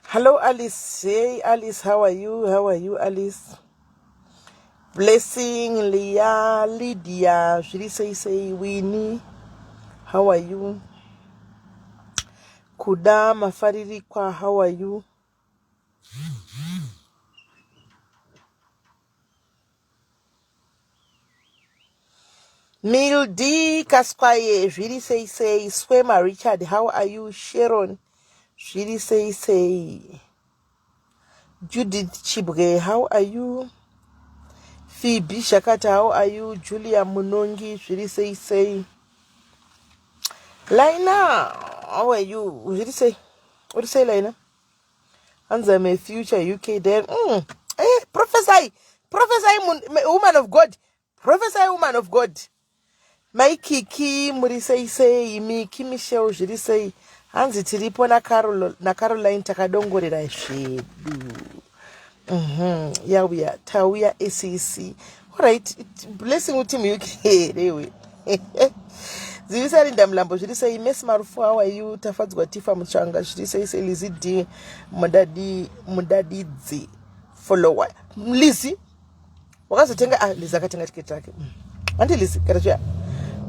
Hello, Alice. Hey, Alice, how are you? How are you, Alice? Blessing, Leah, Lydia, zviri sei sei, Winnie. How are you? Kuda Mafaririkwa, how are you? Mildi Kaskwaye, zviri sei sei, Swema Richard, how are you? Sharon, zviri sei sei. Judith Chibwe, how are you? Phoebe Shakata, how are you? Julia Munongi, zviri sei sei. Laina, how are you? Zviri sei? Uri sei Laina? Hanzi I'm a future UK then. Eh, prophesy. Prophesy woman of God. Prophesy woman of God. Mai Kiki muri sei sei Miki Michelle zviri sei hanzi tiripo naCaroline takadongorera zvedu. Yauya tauya SEC. Alright, blessing team UK here we. Zivisa Linda Mlambo zviri sei Messi Marufu how are you Tafadzwa Tifa Mutsvanga zviri sei sei Lizzy D Mudadi Mudadidzi follower Lizzy wakazotenga ah, Lizzy akatenga tiketi rake handi Lizzy kana zviya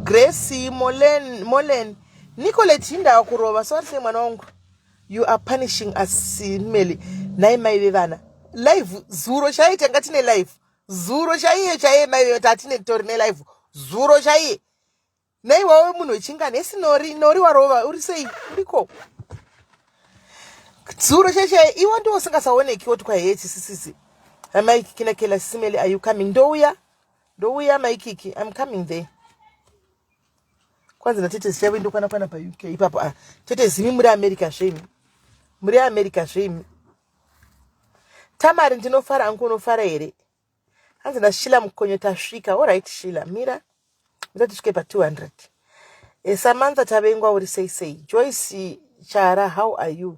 Grace Molen Molen Nicolette hinda kurova so ari sei mwana wangu you are punishing us Meli nhai mai vevana live zuro chaiye tanga tine live zuro chaiye chaiye mai vevana tatine tori nelive zuro chaiye Nei wawe munhu wechingani esi nori nori warova uri sei uriko zuro chaichai iwe ndiwo usingasaoneki woti kwa hee chisisisi maiki kina kela simeli are you coming ndouya ndouya maikiki I'm coming there kwanzi natete zvichave ndokwana kwana pauk ipapo ah tete zimi muri america zveimi muri america zveimi tamari ndinofara angu unofara here hanzi nashila mukonyo tasvika alright shila mira mira tisvike pa 200 e, samantha tavengwa uri sei sei joyce chara how are you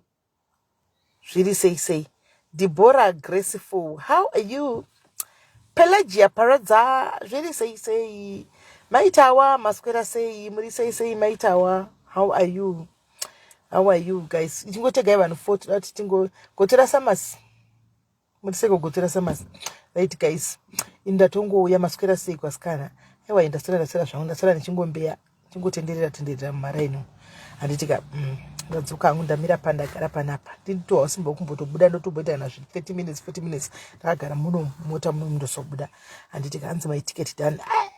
zviri sei sei debora graceful how are you pelagia paradza zviri sei sei maitawa maswera sei muri sei sei maitawa how are you how are you guys tingotegai vanhu 4 toda kuti tingogotora samasi Muri sei kugotora samasi? Right guys, ini ndatongouya maswera sei kwasikana. Aiwa ndaswera ndaswera zvangu ndaswera ndichingombeya ndichingotenderera tenderera mumaraini umu. Handiti ka ndadzoka hangu ndamira pandagara panapa. Ndinitohwa simba wekumbotobuda ndotomboita kana zvi 30 minutes 40 minutes ndakagara muno mota muno ndozobuda. Handiti ka hanzi my ticket done. Ah!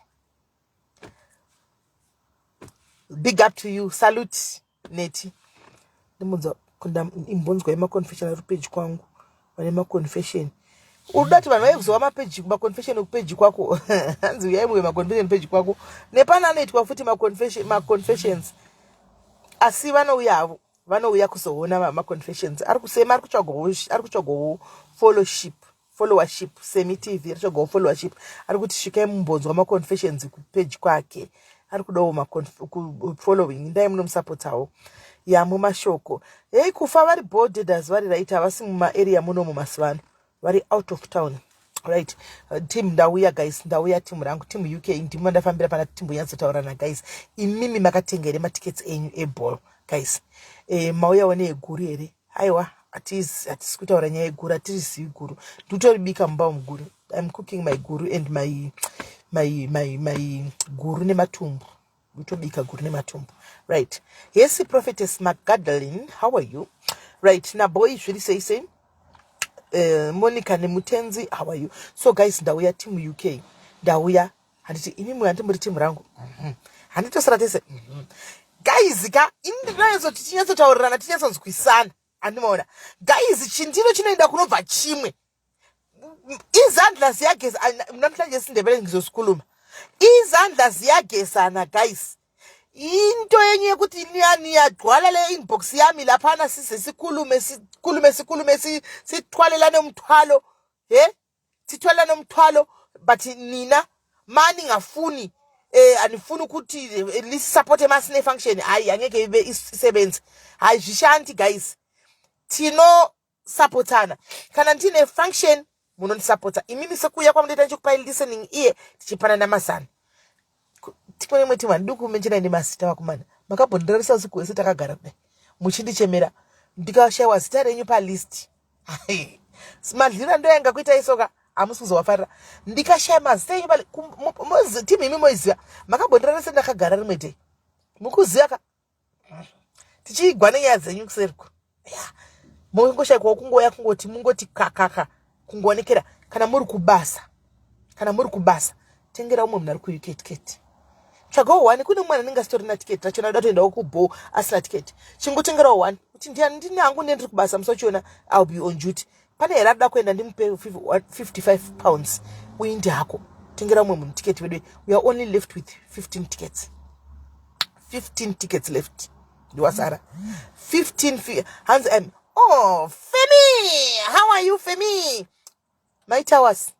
Big up to you. Salute. Neti ndimbonzwa imbonzwai maconfession ari peji kwangu vane maconfession unoda kuti vanhu vaye kuzova mapeji maconfession ekupeji kwako hanzi uyai muve maconfession peji kwako nepana anoitwa futi maconfessions asi vanouya havo vanouya kuzoona maconfessions ari kusema ari kutsvagawo fellowship followership semi tv ari followership ari kuti svikai mumbonzwa maconfessions kupage kwake ari kudawo following ndai munomusapotawo yamu mashoko hei kufa vari bodedas vari right havasi mumaarea munomu mazuva ano vari out of town right team ndauya guys ndauya team rangu team uk ndimo ndafambira pana timbonyatsotaurana guys imimi makatenga here matickets enyu eball guys e, mauyawo neeguru here Aiwa, hatisi hatisi kutaura nyaya yeguru, hatirizivi guru. Ndikutoribika mumba umu guru. I'm cooking my guru and my my my my guru nematumbu. Ndikutobika guru nematumbu. Right. Yes, Prophetess McGadlin, how are you? Right, naboy zviri sei sei? Monica nemutenzi, how are you? So guys, ndauya team UK, ndauya. Handiti imi handiti muri team rangu? Handitosara tese? Guys ka, ini ndinonyatso tichinyatsotaurirana, tichinyatsonzwisana. Handimaona guys, chindiro chinoenda kunobva chimwe. Izandla ziyageza namhlanje, isiNdebele ngizosikhuluma. Izandla ziyagezana guys. Into yenye yekuti niyagcwala le inbox yami laphana, size sikhulume, sikhulume, sikhulume, sithwalelane umthwalo, he, sithwalelane umthwalo. But nina maningafuni, anifuni ukuthi lisupporte masine function, hayi, angeke ibe isebenze. Hayi, zvishanti guys. Tinosupportana kana ndine function, munondisupporta imimi sekuuya kwamunoita ndichikupai listening ear, tichipanana mazano. Timwe nemwe timu, handidi kumentionai nemazita. Vakomana, makambondirarisa usiku hwese takagara kudai muchindichemera, ndikashayiwa zita renyu palist. Madlira ndoyanga kuita isoka, hamusi kuzovafarira. Ndikashaya mazita enyu, timu imi moiziva, makambondirarisa ndakagara rimwe day, mukuziva ka, tichiigwa nenyaya dzenyu kuseriko. Mongoshayikwawo kungoya kungoti mungoti kakaka kungoonekera. Kana muri kubasa, kana muri kubasa, tengera umwe munhu ari kuUK tiketi. Tsvagawo one. Kune mwana anenge asitorina tiketi rachona, ada toendawo kubho asina tiketi. Chingotengerawo one kuti ndiani, ndini hangu, ndendiri kubasa musachiona, I'll be on duty. Pane here arida kuenda? Ndimupe £55, uinde hako. Tengera umwe munhu tiketi wedu. We are only left with 15 tickets, 15 tickets left, ndiwasara 15. Hanzi oh, Femi, how are you, Femi? My towers,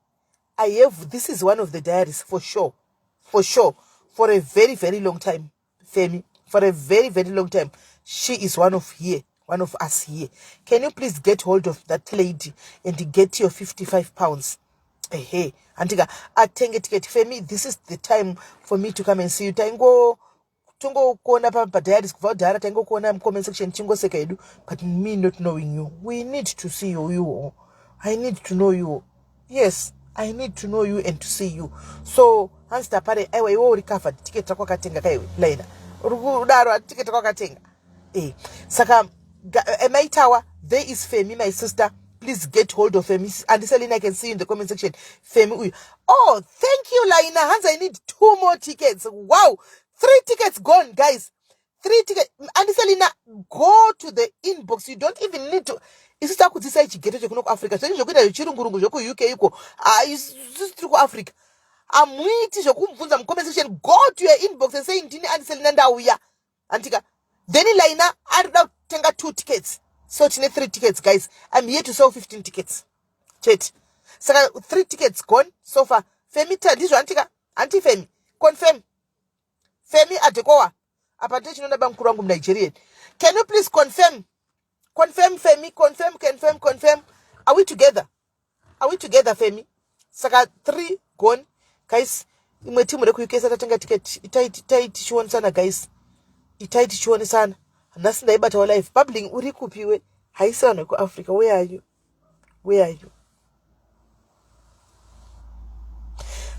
I have, this is one of the diaries for sure, for sure, for a very, very long time. Femi, for a very, very long time, she is one of here, one of us here. Can you please get hold of that lady and get your £55? Ehe, andika atenge ticket. Femi, this is the time for me to come and see you. Taingo tongokuona padiaries kubva kudhara, taingokuona mucomment section, chingoseka hedu, but me not knowing you. We need to see you. I need to know you. Yes, I need to know you and to see you. So hanzi tapare, aiwa, iwe uri covered, ticket rako wakatenga kaiwe laina uri kudaro, ticket rako wakatenga. Saka maitawa, there is Femi, my sister. Please get hold of Femi. And Selina, I can see you in the comment section. Femi uyu. Oh, thank you, Laina. Hanzi I need two more tickets. Wow, three tickets gone, guys, three tickets. Andiselina, go to the inbox. You don't even need to. Isu takudzisai chighetto chekuno kuAfrica, zvenyu zvokuita zvechirungurungu zvekuUK iko, isusu tiri kuAfrica. Hamuiti zvokubvunza mucomment section. Go to your inbox and say, "Ndini Andiselina, ndauya." Andika then Laina arikuda kutenga two tickets, so tine three tickets. Guys, I'm here to sell 15 tickets chete. Saka three tickets gone so far. Femi, ndizvo andika anti Femi, confirm. Femi Adekowa, apa ndiye chinoda bamukuru wangu muNigerian. Can you please confirm? Confirm, Femi, confirm, confirm, confirm. Are we together? Are we together, Femi? Saka three gone, guys. Imwe timu rekuUK satatenga ticket. Itai tichionesana, guys, itai tichionesana. Nhasi ndaibatawo live publing. Uri kupiwe? Haisi vanhu vekuAfrica. Where are you? Where are you?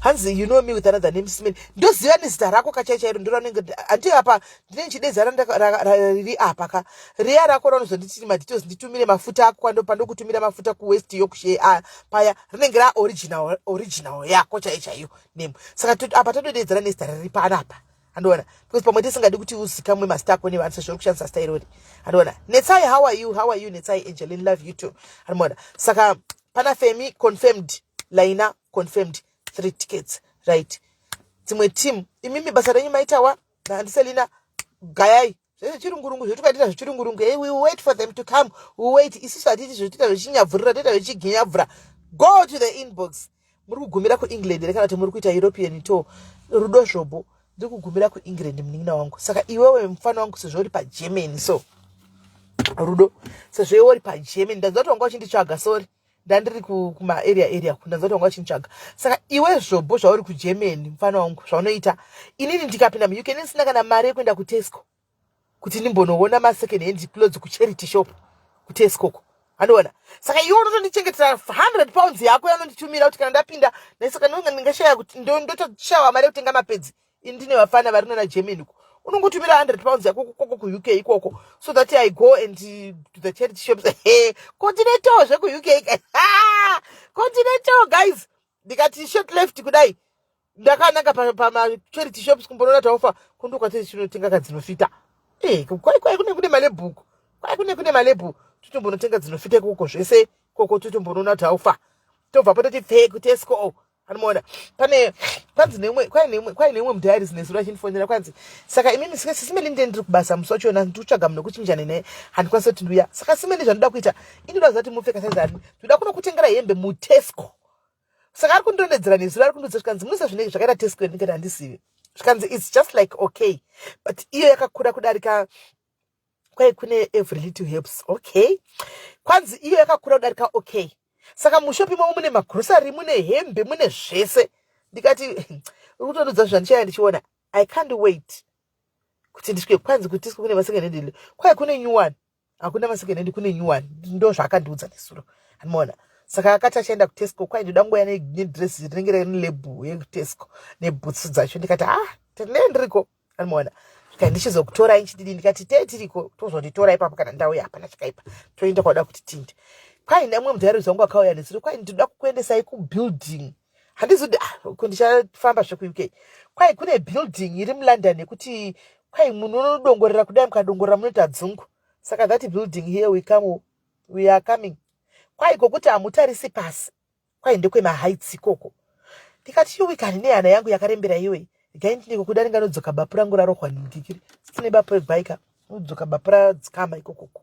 Hanzi, "You know me with another name." Simeni, ndoziva nezita rako kachai chairo, ndoranenge handi apa ndine chideza riri apa ka, riya rako raunozonditiri madetails, nditumire mafuta ako. Pandokutumira mafuta kuWest Yorkshire paya, rinenge raoriginal, original yako chai chaiyo name. Saka apa tadodedzera nezita riri panapa, andiona, because pamwe tisingadi kuti uzikamwe mazita ako nevanhu sezvo uri kushandisa zita irori, andiona. Netsai, how are you? How are you, Netsai? Angeline, love you too, andiona. Saka pana Femi confirmed, Laina confirmed, three tickets. Right, dzimwe team, imimi basa renyu maitawa naandiselina. Gayai zvechirungurungu zvetukaitira zvechirungurungu. Hey, we wait for them to come, we wait. Isusu hatiti zvotoita zvechinyabvurira, toita zvechiginyabvura. Go to the inbox. Muri kugumira kuEngland here kana kuti muri kuita European tour? Rudo zvobo, ndiri kugumira kuEngland, munin'ina wangu. Saka iwewe mufana wangu, sezvo uri paGermany, so Rudo, sezvo iwe uri paGermany, ndanzwa kuti wanga uchinditsvaga. Sorry, ndandiri kumaarea area, ndanzwa kuti wanga uchinditsvaga. Saka iwe zvobho, zvauri kuGermany, mufana wangu, zvaunoita, inini ndikapinda muUK ndisina kana mari yekuenda kuTesco kuti ndimbonoona masecond hand clothes kucharity shop kuTescoko, andiona. Saka iwe unotondichengetera £100 yako yanonditumira kuti kana ndapinda. Saka ndingashaya kuti ndotoshawa mari yekutenga mapedzi. Ini ndine vafana vari nana Germany ko. Unongotumira £100 yako koko kuUK ikoko, so that I go and to the charity shops. Continental zvekuUK, Continental, guys. Ndikati short left kudai, ndakananga pamacharity shops kumbonoona taufa kundokwatiri chinotenga kadzinofita. Kwai kwai kune malabel, kwai kune malabel, totombonotenga dzinofita ikoko zvese ikoko, totombonoona kuti haufa. Tobva pototi pfe kuTesco. Anomaona pane kwanzi neumwe, kwai neumwe mudiaries nezuro achindifonera, kwanzi, "Saka imimi sisimeli, ndee ndiri kubasa musi wachona, ndikutsvaga munhu wekuchinjane naye, handikwanisi kuti ndiuya. Saka simeli, zvandoda kuita, indoda zati mupfeka saizani, ndoda kuno kutengera hembe muTesco." Saka ari kundondedzera nezuro, ari kundiudza, zvikanzi, "Munoziva zvinenge zvakaita Tesco?" Ndikati, "Handizivi." Zvikanzi, "It's just like okay, but iyo yakakura kudarika." Kwai kune Every Little Helps. Okay, kwanzi iyo yakakura kudarika. Okay, saka mushopi imomo mune magrosari, mune hembe, mune zvese. Ndikati, "Uri kutondudza zvandichaya ndichiona. I can't wait kuti ndisvike." Kwanzi kuTesco kune masecond hand. Kwai kune new one, hakuna masecond hand, kune new one. Ndo zvaakandiudza nesuro, anomaona. Saka akati achaenda kuTesco, kwai ndoda nguya nedress rinenge rine label yekuTesco nebhutsu dzacho. Ndikati, "Ah, tine ndiriko." Anomaona, kai ndichizokutorai nchididi. Ndikati, "Tee tiriko, tozonditora ipapo kana ndauya, hapana chakaipa, toenda kwauda kuti tinde." Kwai nemwe mudiaries wangu akauya nesuro, kwai ndoda kukuendesai kubuilding. Handizi kuti, ah, ndichafamba zvekuUK. Kwai kune building iri muLondon yekuti kwai munhu unodongorera kudai, mukadongorera munoita dzungu. Saka that building, here we come, we are coming. Kwai kwokuti hamutarisi pasi, kwai ndekwemaheights ikoko. Ndikati, "Iwe kani, nehana yangu yakarembera iwe, regai ndineko kuda ndinganodzoka bapu rangu rarohwa ndikiri sitine bapu rebhaika, nodzoka bapu radzikama ikokoko."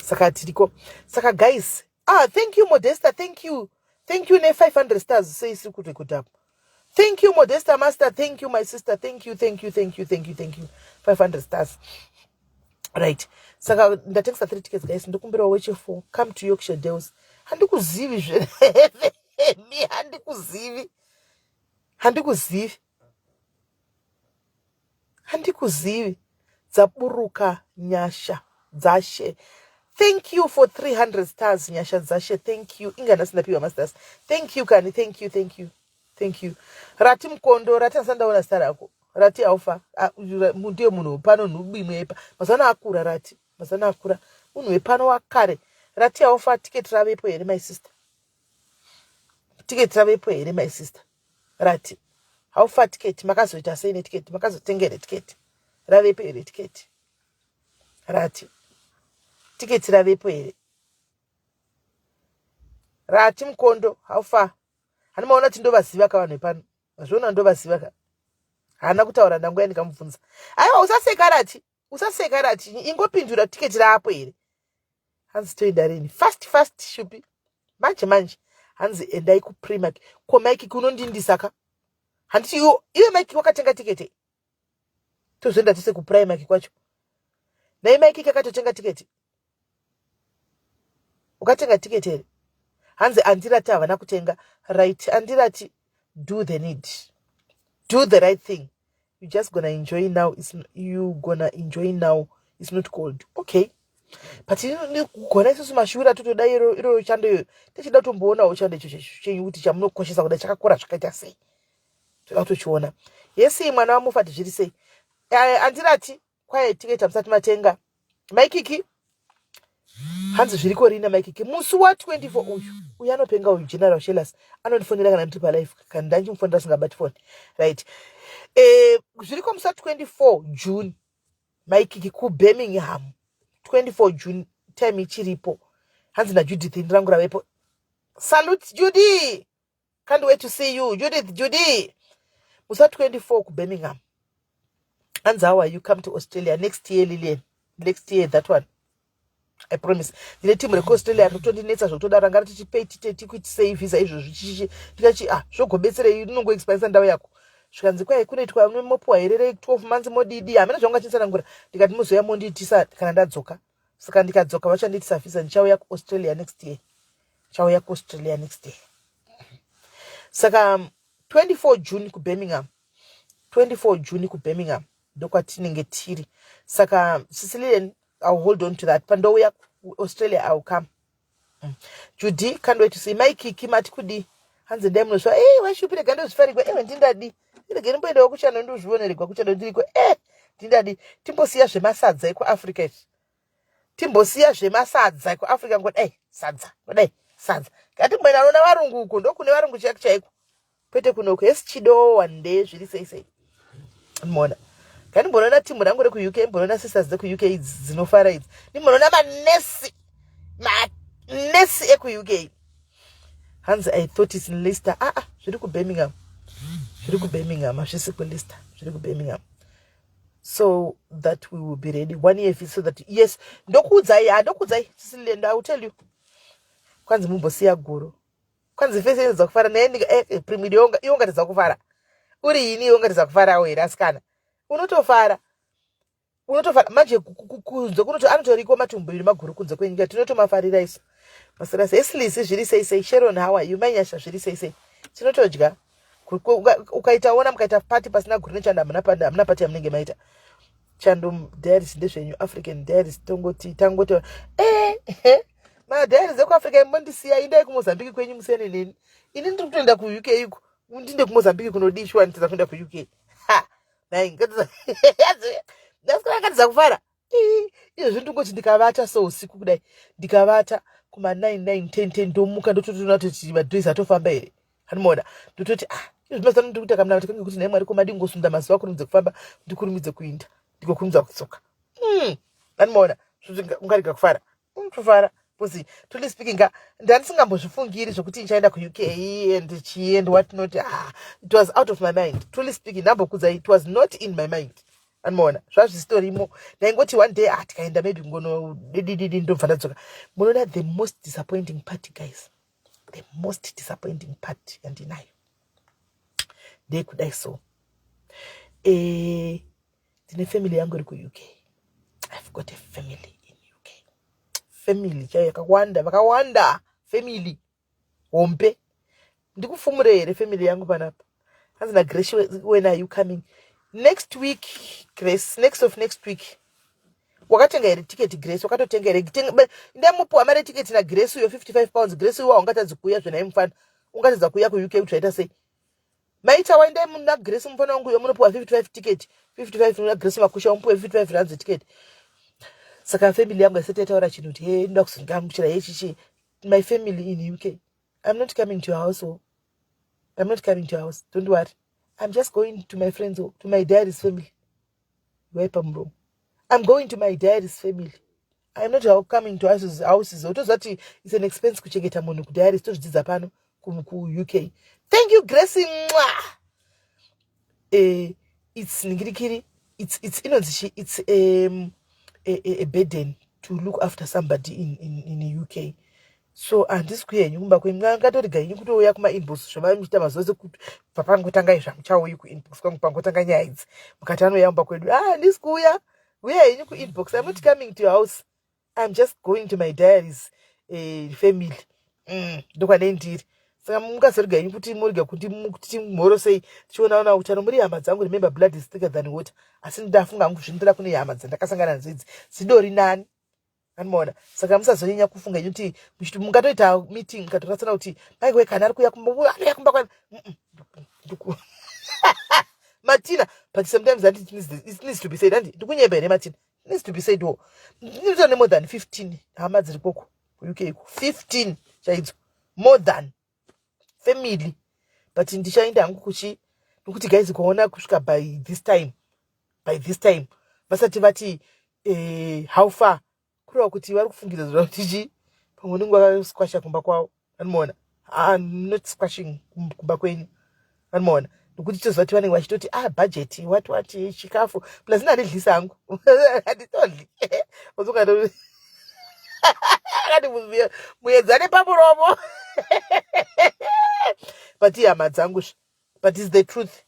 Saka tiriko. Saka guys, ah, thank you Modesta, thank you, thank you ne500 stars. Sei siri kurekodhapo? Thank you Modesta Master, thank you my sister, thank you, thank you, thank you, thank you, thank you. 500 stars, right. Saka ndatengesa 3 tickets, guys. Ndokumbirawo weche4, come to Yorkshire Dales. Handikuzivi zvemi, handikuzivi, handikuzivi, handikuzivi. Dzaburuka nyasha dzashe. Thank you for 300 stars, nyasha dzashe, thank you. Inga nhasi ndapiwa mastars. Thank you kani, thank you, thank you, thank you. Rati mukondo, rati asandaona zita rako. Rati haufa ndiye munhu wepano, nhubu imwe yepa mazano akura. Rati mazano akura, munhu wepano wakare. Rati haufa, tiketi ravepo here, my sister? Tiketi ravepo here, my sister? Rati haufa, tiketi makazoita sei netiketi? Makazotenga here tiketi? Ravepo here tiketi? Rati tiketi ravepo here? Rati mukondo haufa. Handimaona kuti ndovaziva ka vanhu vepano, mazviona, ndovaziva ka. Haana kutaura, ndanguya ndikamubvunza. Aiwa, usaseka Rati, usaseka Rati, ingopindura, tiketi raapo here? Hanzi toenda rini? Fast fast, shupi, manje manje. Hanzi endai kuPrimark. Ko Mike kunondindisa ka? Handiti iwe Mike wakatenga tiketi? Tozoenda tese kuPrimark kwacho. Nai Mike kakatotenga tiketi. Ukatenga tiketi here? Hanzi andirati havana kutenga. Right, andirati, do the need, do the right thing. You just gonna enjoy now. It's, you gonna enjoy now, it's not cold. Okay, but kugona isusu mashura totoda iroro chando iyoyo, tichida kutomboonawo chando icho chenyu kuti chamunokoshesa kuda chakakura zvakaita sei, toda kutochiona. Yesi, mwana wamufati, zviri sei? Andirati kwai tiketi hamusati matenga. Maikiki, hanzi zviriko rina Maikiki? Musi wa24 uyu, uyu anopenga uyu, General Shelas anondifonera kana ndiri palive, kana ndandimufonera singabati foni. Right, zviriko musi wa24 June, Maikiki, kuBirmingham, 24 June, time ichiripo. Hanzi naJudith, ndirangu ravepo. Salute Judy, can't wait to see you, Judith. Judy, musi wa24 kuBirmingham. Hanzi, "How are you? Come to Australia next year." Lilian, next year, that one I promise. Ndine timu rekuAustralia rikutondinetsa zvekutodaro, ranga ratichipei tikuitisei visa izvozvi chichichi. Ndikachi, "Ah, zvogobetserei? Rinongoexpirisa ndau yako." Zvikanzi, kwai kunoitwa mopuwa here re12 months, modidi, hamena zvanga chitsanangura. Ndikati, "Muzoya mondiitisa kana ndadzoka." Saka ndikadzoka vachandiitisa visa. Ndichauya kuAustralia next year, chauya kuAustralia next year. Saka 24 June kuBirmingham, 24 June kuBirmingham, ndokwatinenge tiri. Saka Sicilian, I'll hold on to that. Pandouya kuAustralia, I'll come. Judy, can't wait to see. Maikiki, mati kudi? Hanzi ndai munosva. Ei, washupire gandozvifarigwa. Ewe, ndindadi. Irege ndimboendawo kuchando ndozvioneregwa kuchando ndiriko. Eh, ndindadi timbosiya zvemasadza ekuAfrica izvi. Timbosiya zvemasadza ekuAfrica ngodai sadza, ngodai sadza. Ngatimboenda noona varungu uko, ndokune varungu chaiko chaiko. Kwete kunoku. Hesi Chido one day zviri sei sei. Mona. Ngandimbonoona timu rangu rekuUK, mbonoona sisters dzekuUK idzi dzinofara idzi. Ndimbonoona manesi. Manesi ekuUK. Hanzi I thought it's in Leicester. Ah ah, zviri kuBirmingham. Zviri kuBirmingham, hazvisi kuLeicester. Zviri kuBirmingham. So that we will be ready. One year so that yes, ndokuudzai, ah ndokuudzai. Cecilia, I will tell you. Kwanzi mumbosiya guru. Kwanzi fese inodza kufara naye ndika eh, eh primid yonga iwe ungatadza kufara. Uri ini iwe ungatadza kufarawo here asikana? Unotofara. Unotofara manje kunze kunoto anotoriko matumbu nemaguru kunze kwenyika tinotomafarira isu. Masera sei Slisi zviri sei sei Sharon how are you Manyasha zviri sei sei. Tinotodya. Ukaita ona mukaita party pasina guru nechando hamuna party hamuna party yamunenge maita. Chando diaries ndezvenyu African diaries tongoti tangoti eh, eh. Madiaries ekuAfrica imbondisiya indai kuMozambique kwenyu musiyane neni. Ini ndiri kutoenda kuUK iko. Ndinde kuMozambique kunodishwa nditadza kuenda kuUK. Ha. Nai ngatidza. Ndasikana akatidza kufara. Izvozvi ndingoti ndikavata so usiku kudai. Ndikavata kuma 9 9 10 10 ndomuka ndototoona kuti madress atofamba here. Hanimona. Ndototi ah izvi mazano ndiri kuita kamuna kuti kuti nhai Mwari ko madii ngosunda mazuva akurumidze kufamba ndikurumidze kuinda ndikokurumidza kudzoka. Hanimona. Ungarega kufara. Kufara. Because truly speaking ka ndandisingambozvifungiri zvekuti ndichaenda kuUK and chii and what not. Ah, it was out of my mind. Truly speaking ndambokudza it was not in my mind. Anoona zvazvisitorimo. Ndaingoti one day ah tikaenda maybe ngono didididi ndobva ndadzoka. Munoona the most disappointing part guys. The most disappointing part yandinayo. Ndeyekudai so. Eh ndine family yangu iri kuUK. I've got a family in UK. Family chaiyo yakawanda, vakawanda family hombe. Ndikufumure here family yangu panapa? Hanzi na Grace when are you coming? Next week Grace, next of next week. Wakatenga here ticket Grace? Wakatotenga here? Ndamupuwa mari ticket na Grace uyo 55 pounds. Grace uyo haungatadzi kuuya zvena imufana. Ungatadza kuuya kuUK kuti zvaita sei? Maita waendai muna Grace mufana wangu uyo munopuwa 55 ticket. 55 muna Grace makusha umupuwe 55 rands ticket. Saka family yangu yasati yataura chinhu kuti hey ndoda kuzongamuchira hey chichi. My family in UK. I'm not coming to your house. Oh. I'm not coming to your house. Don't worry. I'm just going to my friends, oh, to my daddy's family. Waipa muromo. I'm going to my daddy's family. I'm not coming to houses. Houses. Utozati it's an expense kuchengeta munhu kudiaries tozvidzidza pano ku UK. Thank you Grace. Mwah. Eh, it's ningirikiri. It's inonzi chi it's a burden to look after somebody in the UK. So handisi kuuya henyu kumba kwenyu ngatorega henyu kutouya kumainbox zvamamuchiita mazuva ese kuti bva pangotanga izvi hamuchauyi kuinbox kwangu pangotanga nyaya idzi mukati anouya kumba kwedu. Ah, handisi kuuya. Uya henyu kuinbox. I'm not coming to your house. I'm just going to my diaries family. Ndokwanei ndiri. Saka mukazorega henyu kuti murega kuti timhorosei tichionaona utano muri hama dzangu. Remember blood is thicker than water. Asi ndafunga hangu zvinotira kune hama dzandakasangana nadzo idzi dzidori nani. Anomaona saka musazonyanya kufunga henyu kuti mungatoita meeting mukatoratsana kuti maiwe kana ari kuuya kumba anouya kumba kwani Martina, but sometimes that it needs to be said. Andi ndikunyeba here Martina? It needs to be said wo. Ndinoita ne more than 15 hama dziri koko kuUK iko 15 chaidzo more than family, but ndichaenda hangu kuchi nokuti guys kuona kusvika by this time vasati vati how far kureva kuti vari kufungidza zva kuti chi pamwe unenge vakasquasha kumba kwavo. Anomaona I'm not squashing kumba kwenyu. Anomaona nokuti toziva kuti vanenge vachitoti ah budget what what chikafu plus ina handidlisa hangu handitodli akati muedzane pamuromo but ihama dzangu but is the truth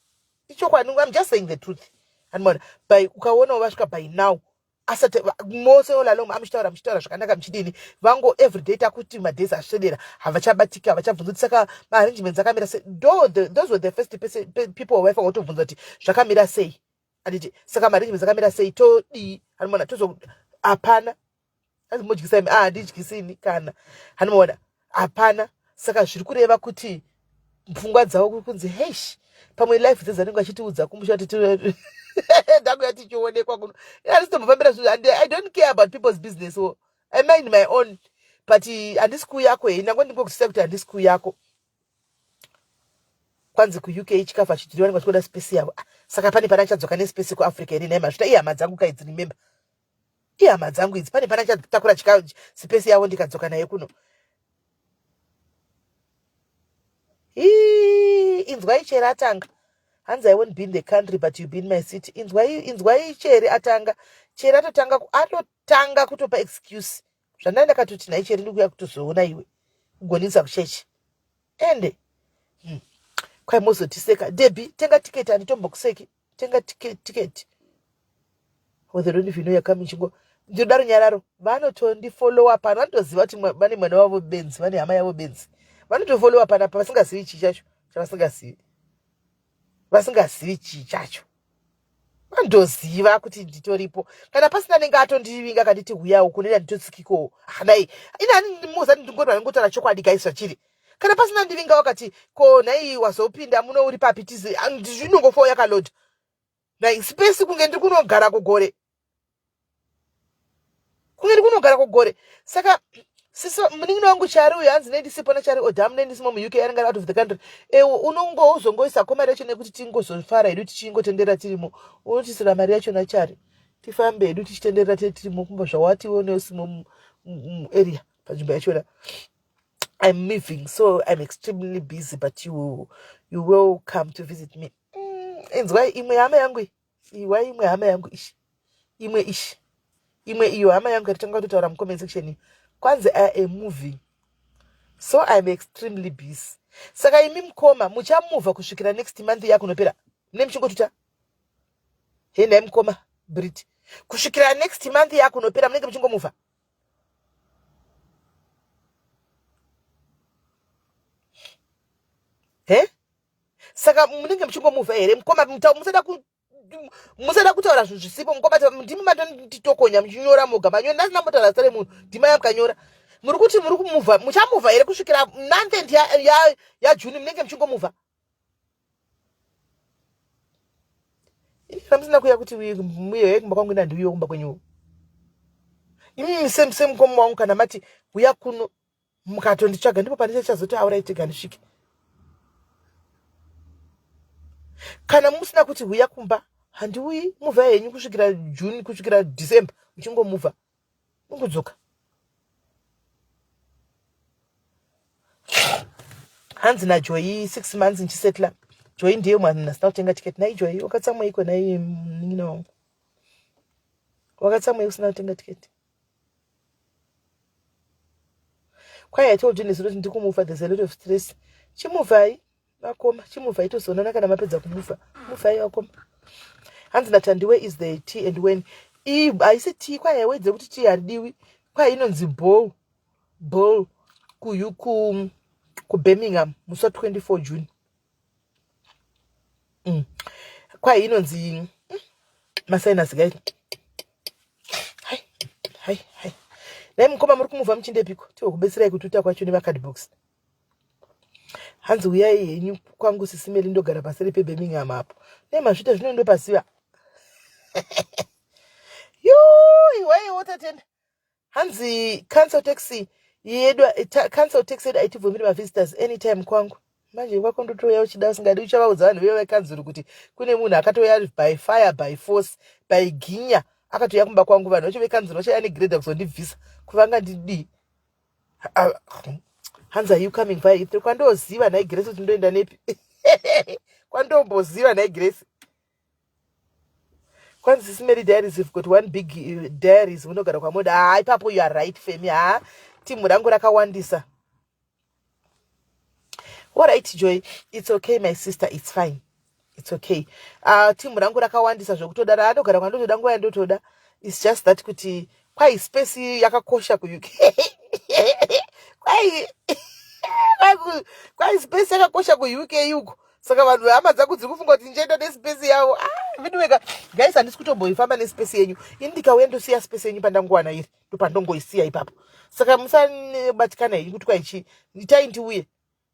ichokwadi. I'm just saying the truth. Anomaona by ukaonawo vasvika by now asati mose all along amuchitaura muchitaura zvakanaka muchidini vango everyday takuti madays asvedera havachabatika havachabvunza kuti saka maarrangements akamira sei. Those were the first people vaifanira kutobvunza kuti zvakamira sei anditi saka maarrangements akamira sei todii. Anomaona tozo hapana anzi modyisa imi. Ah, handidyisini kana hanomaona hapana. Saka zviri kureva kuti pfungwa dzavo kuri kunzi heish. Pamwe life dzedzanenge vachitiudza kumusha kuti ndakuya tichionekwa kuno. Handisitombofambira zvinhu. I don't care about people's business. Oh. I mind my own. But eh, handisi kuuyako hei nangwe ndingokusiya kuti handisi kuuyako. Kwanzi kuUK chikafu hachidhuri vanenge vachikoda space yavo. Ah, saka pane pana chadzoka nespace kuAfrica here nhai mazvita ihama dzangu kaidzi remember. Ihama dzangu idzi pane pana chatakura chikafu space yavo ndikadzoka naye kuno. Hii, inzwai chero atanga. Hanzi I won't be in the country but you be in my city. Inzwai inzwai cheri atanga. Cheri atotanga atotanga kutopa excuse. Zvandai ndakatoti nhai cheri ndikuya kutozoona iwe. Kugonisa kuchechi. Ende. Hmm. Kwai mozotiseka. Debbie, tenga ticket handitombokuseki. Tenga ticket ticket. Oh, they don't even know you're coming chingo. Ndinoda runyararo. Vanotondifollowa pano. Vanotoziva kuti vane mwana wavo benzi, vane hama yavo benzi. Vanotofollowa panapa vasingazivi chii chacho chavasingazivi. Vasingazivi chii chacho. Vanotoziva kuti nditoripo. Kana pasina anenge atondivinga akanditi huya uku nena nditotsikikowo. Hanai. Ini hani muza ndingori vanongotaura chokwadi guys zvachiri. Kana pasina ndivinga wakati ko nhai wazopinda muno uri papi tizi ndinongofawo yakaload. Like space kunge ndiri kunogara kugore. Kunge ndiri kunogara kugore. Saka siso munin'ina wangu Chari uyo hanzi nei ndisipo naChari Odam nei ndisimo muUK anenge ari out of the country. Ewo unongo uzongoisa ko mari yacho nekuti tingozofara hedu tichingotendera tirimo. Unotisira mari yacho naChari. Tifambe hedu tichitenderera tiri tirimo kumba zvawati iwe une usimo muarea panzvimbo yachona. I'm moving so I'm extremely busy but you you will come to visit me. Mm, inzwai imwe hama yangu iyi iwa imwe hama yangu ishi imwe ishi imwe iyo hama yangu yatitanga kutotaura mucomment section iyo kwanzi i am moving so iam extremely busy saka imi mukoma muchamuvha kusvikira next month yakunopera mune muchingotuta he nhai mukoma brit kusvikira next month yakunopera munenge muchingomuvha he saka munenge muchingomuvha here mukoma musada musada kutaura zvinhu zvisipo mukoma ndimi matonditokonya muchinyora moga manyora ndasina mbotaura zita remunhu ndima yamukanyora muri kuti muri kumuvha muchamuvha here kusvikira month end yajune ya, ya munenge muchingomuvha ini kana musina kuya kuti muye kumba kwangu inandiuye kumba kwenyu imimi same same mukoma wangu kana mati uya kuno mukatonditsvaga ndipo pane chachazoti aurai tega ndisvike kana musina kuti huya kumba handiuyi muvha henyu kusvikira june kusvikira december muchingomuvha ungodzoka hanzi najoyi six months ndichisetla joyi ndiye mwana asina kutenga ticket nai joyi wakatsamweiko nai munin'ina wangu wakatsamwei usina kutenga ticket Kwai I told you nezuro kuti ndikumufa there's a lot of stress. Chimuvai vakoma, chimuvai tozoonana kana mapedza kumufa. Muvai vakoma. Hanzi naTandiwe is the tea and when iyi haisi tea kwai haiwedze kuti tea haridiwi. Kwai inonzi bowl bowl ku ku kuBirmingham musi wa 24 June. Mm. Kwai inonzi masinus guys. Hai hai hai. Dai mukoma muri kumuvha muchindepiko tihokubetserai kututa kwacho nevacardbox. Hanzi uyai henyu kwangu sisi Meli ndogara paseri peBirmingham apo. Nei mazvita zvino ndopasiva. Yuu, iwai wotatenda. Hanzi council tax yedu council tax yedu haitibvumiri mavisitors anytime kwangu. Manje kwako ndotouya uchida usingadi uchavaudza vanhu veve vekanzuru kuti kune munhu akatouya by fire by force by ginya akatouya kumba kwangu vanhu vacho vekanzuru vachauya negrade kuzondibvisa kuvanga ndidii hanzi are you coming via Heathrow kwandoziva nhai Grace kuti ndoenda nepi kwandomboziva nhai Grace kwanzi sisi Mary Diaries you've got one big eh, diaries munogara kwamoda haa ipapo you are right Femi haa timu rangu rakawandisa Alright Joy it's okay my sister it's fine it's okay uh, timu rangu rakawandisa zvekutodara andogara kwandotoda nguva yandotoda it's just that kuti kwai space yakakosha kuuk kwai kwai space yakakosha kuuk uko saka vanhu hama dzangu dziri kufunga kuti ndichaenda nespace yavo ah, veduweka guys handisi kutomboifamba nespace yenyu ini ndikauya ndosiya space yenyu pandangowana iri ndopandongoisiya ipapo saka musabatikana henyu kuti kwaichi itai ndiuye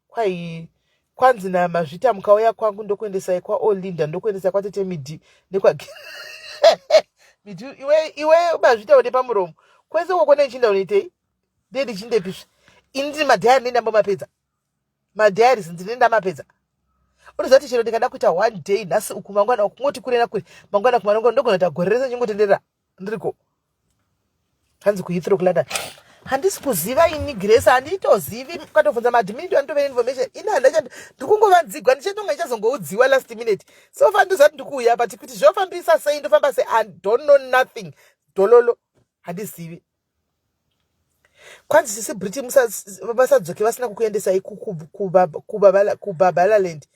kwai Kwanzi namazvita mukauya kwangu ndokuendesai kwaolinda, ndokuendesai kwatete Midi nekwa Midi. Iwe iwe mazvita une pamuromo kwese uko kone nchinda unoitei? Ndiye ndichindepisve ini ndiri madhayari ndendambomapedza madiaries ndine ndamapedza. Unoziva kuti chero ndikada kuita one day nhasi uku mangwana uku kungoti kure nakure mangwana kumanongwana ndogona kuita gore rese ndichingotenderera ndiriko. Hanzi kuHeathrow kuLondon handisi kuziva ini Grace, handitozivi. Ukatobvunza maadmin ndo anotove information. Ini handacha, ndikungovanzigwa, ndichatonga ndichazongoudziwa last minute. So far ndozati ndikuuya, but kuti zvofambisa sei, ndofamba sei, I don't know nothing. Dololo handizivi. Kwanzi sisi Briti vasadzoke vasina kukuendesai kuBabalaland.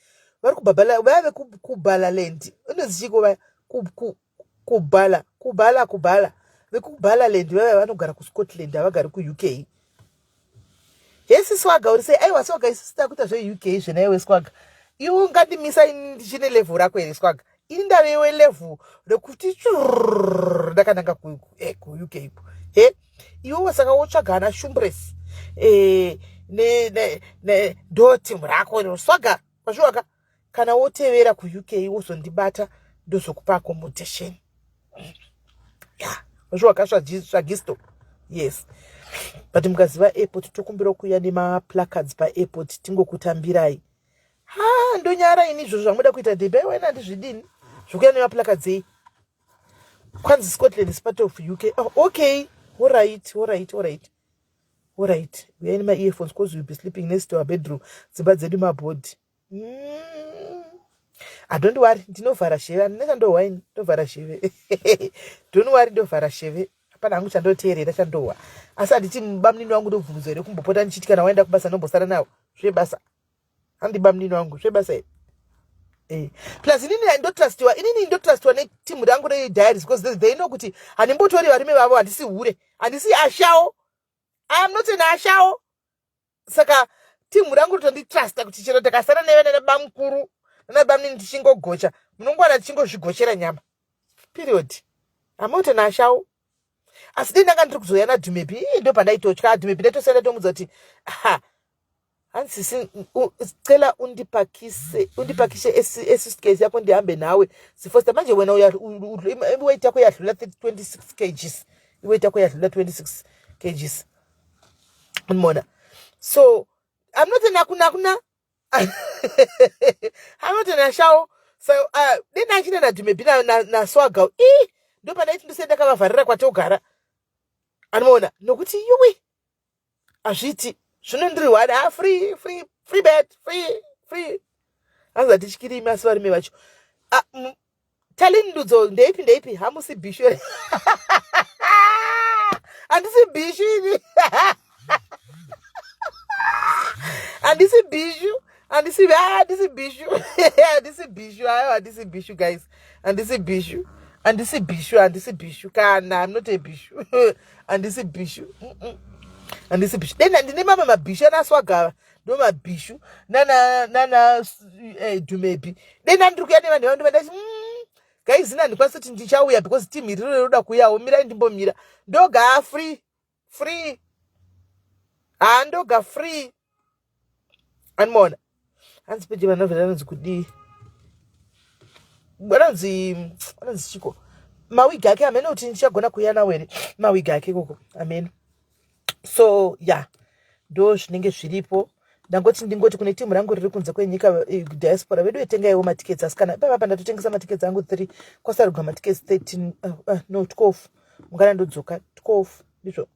Vari kubabala vaya vekuBalaland, inonzi chiko vaya kubala kubala kubala vekuBalaland vaya vanogara kuScotland, havagari kuUK. Hesi Swaga, uri sei? Aiwa Swaga, isusu takuita zveUK zvenaiwe Swaga. Iwe ungandimisa ini ndichine level rako here Swaga? Ini ndavewe level rekuti ndakananga kuUK ipo he iwewe. Saka wotsvaga ana Shumbres ndo timu rako iro Swaga wazviwaka. Kana wotevera kuUK wozondibata, ndozokupa accommodation ya wazviwaka svagisto. Yes, but mukaziva airport, tokumbira kuuya nemaplacards paairport tingokutambirai. Ha, ndonyara ini izvozvo zvamuda kuita dhebe wena, handizvidini zvokuya nemaplacards ei. Kwanzi Scotland is part of UK. Oh, okay, alright, alright, alright, alright. Uyai nema-earphones cause you'll be sleeping next to our bedroom, dzimba dzedu mabhodhi. Ah, don't worry, ndinovhara sheve, handina chandohwa ini, ndovhara sheve. Don't worry, ndovhara sheve, hapana hangu chandoteerera chandohwa. Asi handiti bamunini wangu ndobvumbudzo here kumbopota ndichiti kana waenda kubasa ndombosara nawo zvebasa? Handi bamunini wangu zvebasa here? Plus inini ndotrustiwa, inini ndotrustiwa netimu rangu rediaries because they know kuti handimbotori varume vavo, handisi hure, handisi ashawo. I am not an ashawo. Saka timu rangu ritonditrusta kuti chero takasara neve nanabamukuru nanabamunini tichingogocha, munongwana tichingozvigochera nyama, period. I'm not an ashawo. Asi dei ndanga ndiri kuzoya nadhumepi, ndo pandaitotya. Dhumepi ndaitosiyana, ndatomudza kuti ha hanzi sisi cela undipakise, undipakishe esuitcase yakho ndihambe nawe sifosta. Manje wena iweight yakho yadlula 26 kgs, iweight yakho yadlula 26 kgs, unimona. So I'm not an akunakuna, I'm not an ashawo. So dei ndachine nadhumebi naswagau i ndo pandaiti ndosei ndakavavharira kwatogara, anoona nokuti yuwi hazviti zvino ndiri one. Ah, free, free, free bed, free, free. Hanzi hatityirimi asi varume vacho. Ah, Talini Ndudzo, ndeipi ndeipi? Hamusi bhishu here? Handisi bhishu ini, handisi bhishu, handisi, handisi bhishu, handisi bhishu. Ayo, handisi bhishu guys, handisi bhishu, handisi bhishu, handisi bhishu kana. I'm not a bhishu, handisi bhishu, handisi bhishu. Dena ndine mamwe mabhishu anaswagava, ndo mabhishu nana nana dhumepi. Dena ndiri kuya nevanhu vandu vandati guys, ina handikwanisi kuti ndichauya because team iri roda kuuyawo. Mirai ndimbomira ndoga. Free, free, ha, ndoga free, animoona. Hanzi peji vanhu vanonzi kudii? Vanonzi, vanonzi chiko mawigi ake hamene kuti ndichagona kuuya nawo here mawigi ake ikoko hamene. So yeah, ndo zvinenge zviripo. Ndangoti ndingoti kune timu rangu riri kunze kwenyika, diaspora vedu, etengaiwo matikets. Asi kana ipapa ndatotengesa matikets angu 3, kwasarugwa matikets 13, no, 12. Mungana ndodzoka 12 ndizvo,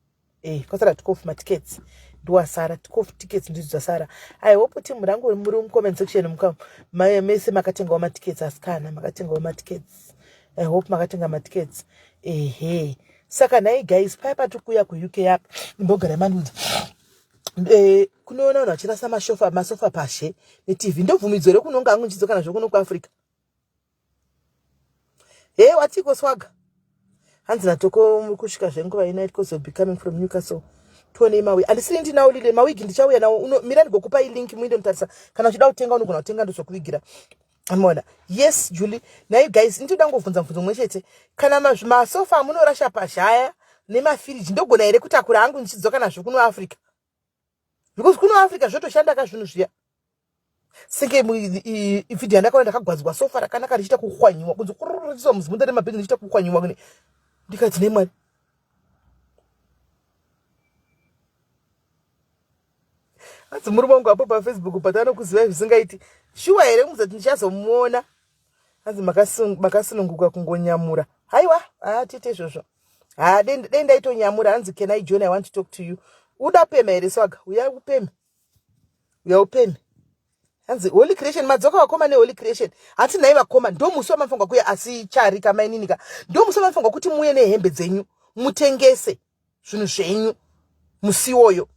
kwasara 12 matikets, ndiwasara 12 tickets ndidzo dzasara. I hope timu rangu muri mucomment section muka mese makatengawo matickets. Asi kana makatengawo matickets, I hope makatenga matickets. Ehe, saka nhai guys, paya patiri kuuya kuUK apa, imbogara mandiudza, kunoona vanhu vachirasa mashofa, masofa pashe neTV, ndobvumidzo here kunonga hangu nchidzoka nazvo kuno kuAfrica? He, watiko Swaga? Hanzi natoko muri kusvika zvenguva ina because be coming from Newcastle. Tionei mawigi. Handisiri ndinawo lile mawigi, ndichauya nawo. Mira ndigokupai link muinde mutarisa. Kana uchida kutenga unogona kutenga, ndozokuvigira. Amona, yes Julie. Nhai guys, ndinoda ngovhunza mubvunzo mumwe chete. Kana masofa amunorasha pazhaya nemafiriji, ndogona here kutakura hangu ndichidzoka nazvo kuno Africa? Because kuno Africa zvotoshanda ka zvinhu zviya. Senge video yandakaona ndakagwadzwa sofa rakanaka richiita kuhwanyiwa kunzi kururisa muzimunda remabhegi ndichiita kuhwanyiwa kune ndikati nemwari. Hanzi murume wangu apo pafacebook but anokuzivai zvisingaiti. Shuwa here muzati ndichazomuona. Hanzi makasununguka kungonyamura. Haiwa, ah tite izvozvo. Ha dei ndaitonyamura. Hanzi can I join, I want to talk to you. Uda pema here swaga? Uya upeme. Uya upeme. Hanzi Holy Creation madzoka vakoma ne Holy Creation. Hanzi nhai vakoma ndo musi wamafanirwa kuya asi charika mainini ka. Ndo musi wamafanirwa kuti muuye nehembe dzenyu mutengese zvinhu zvenyu musi iwoyo.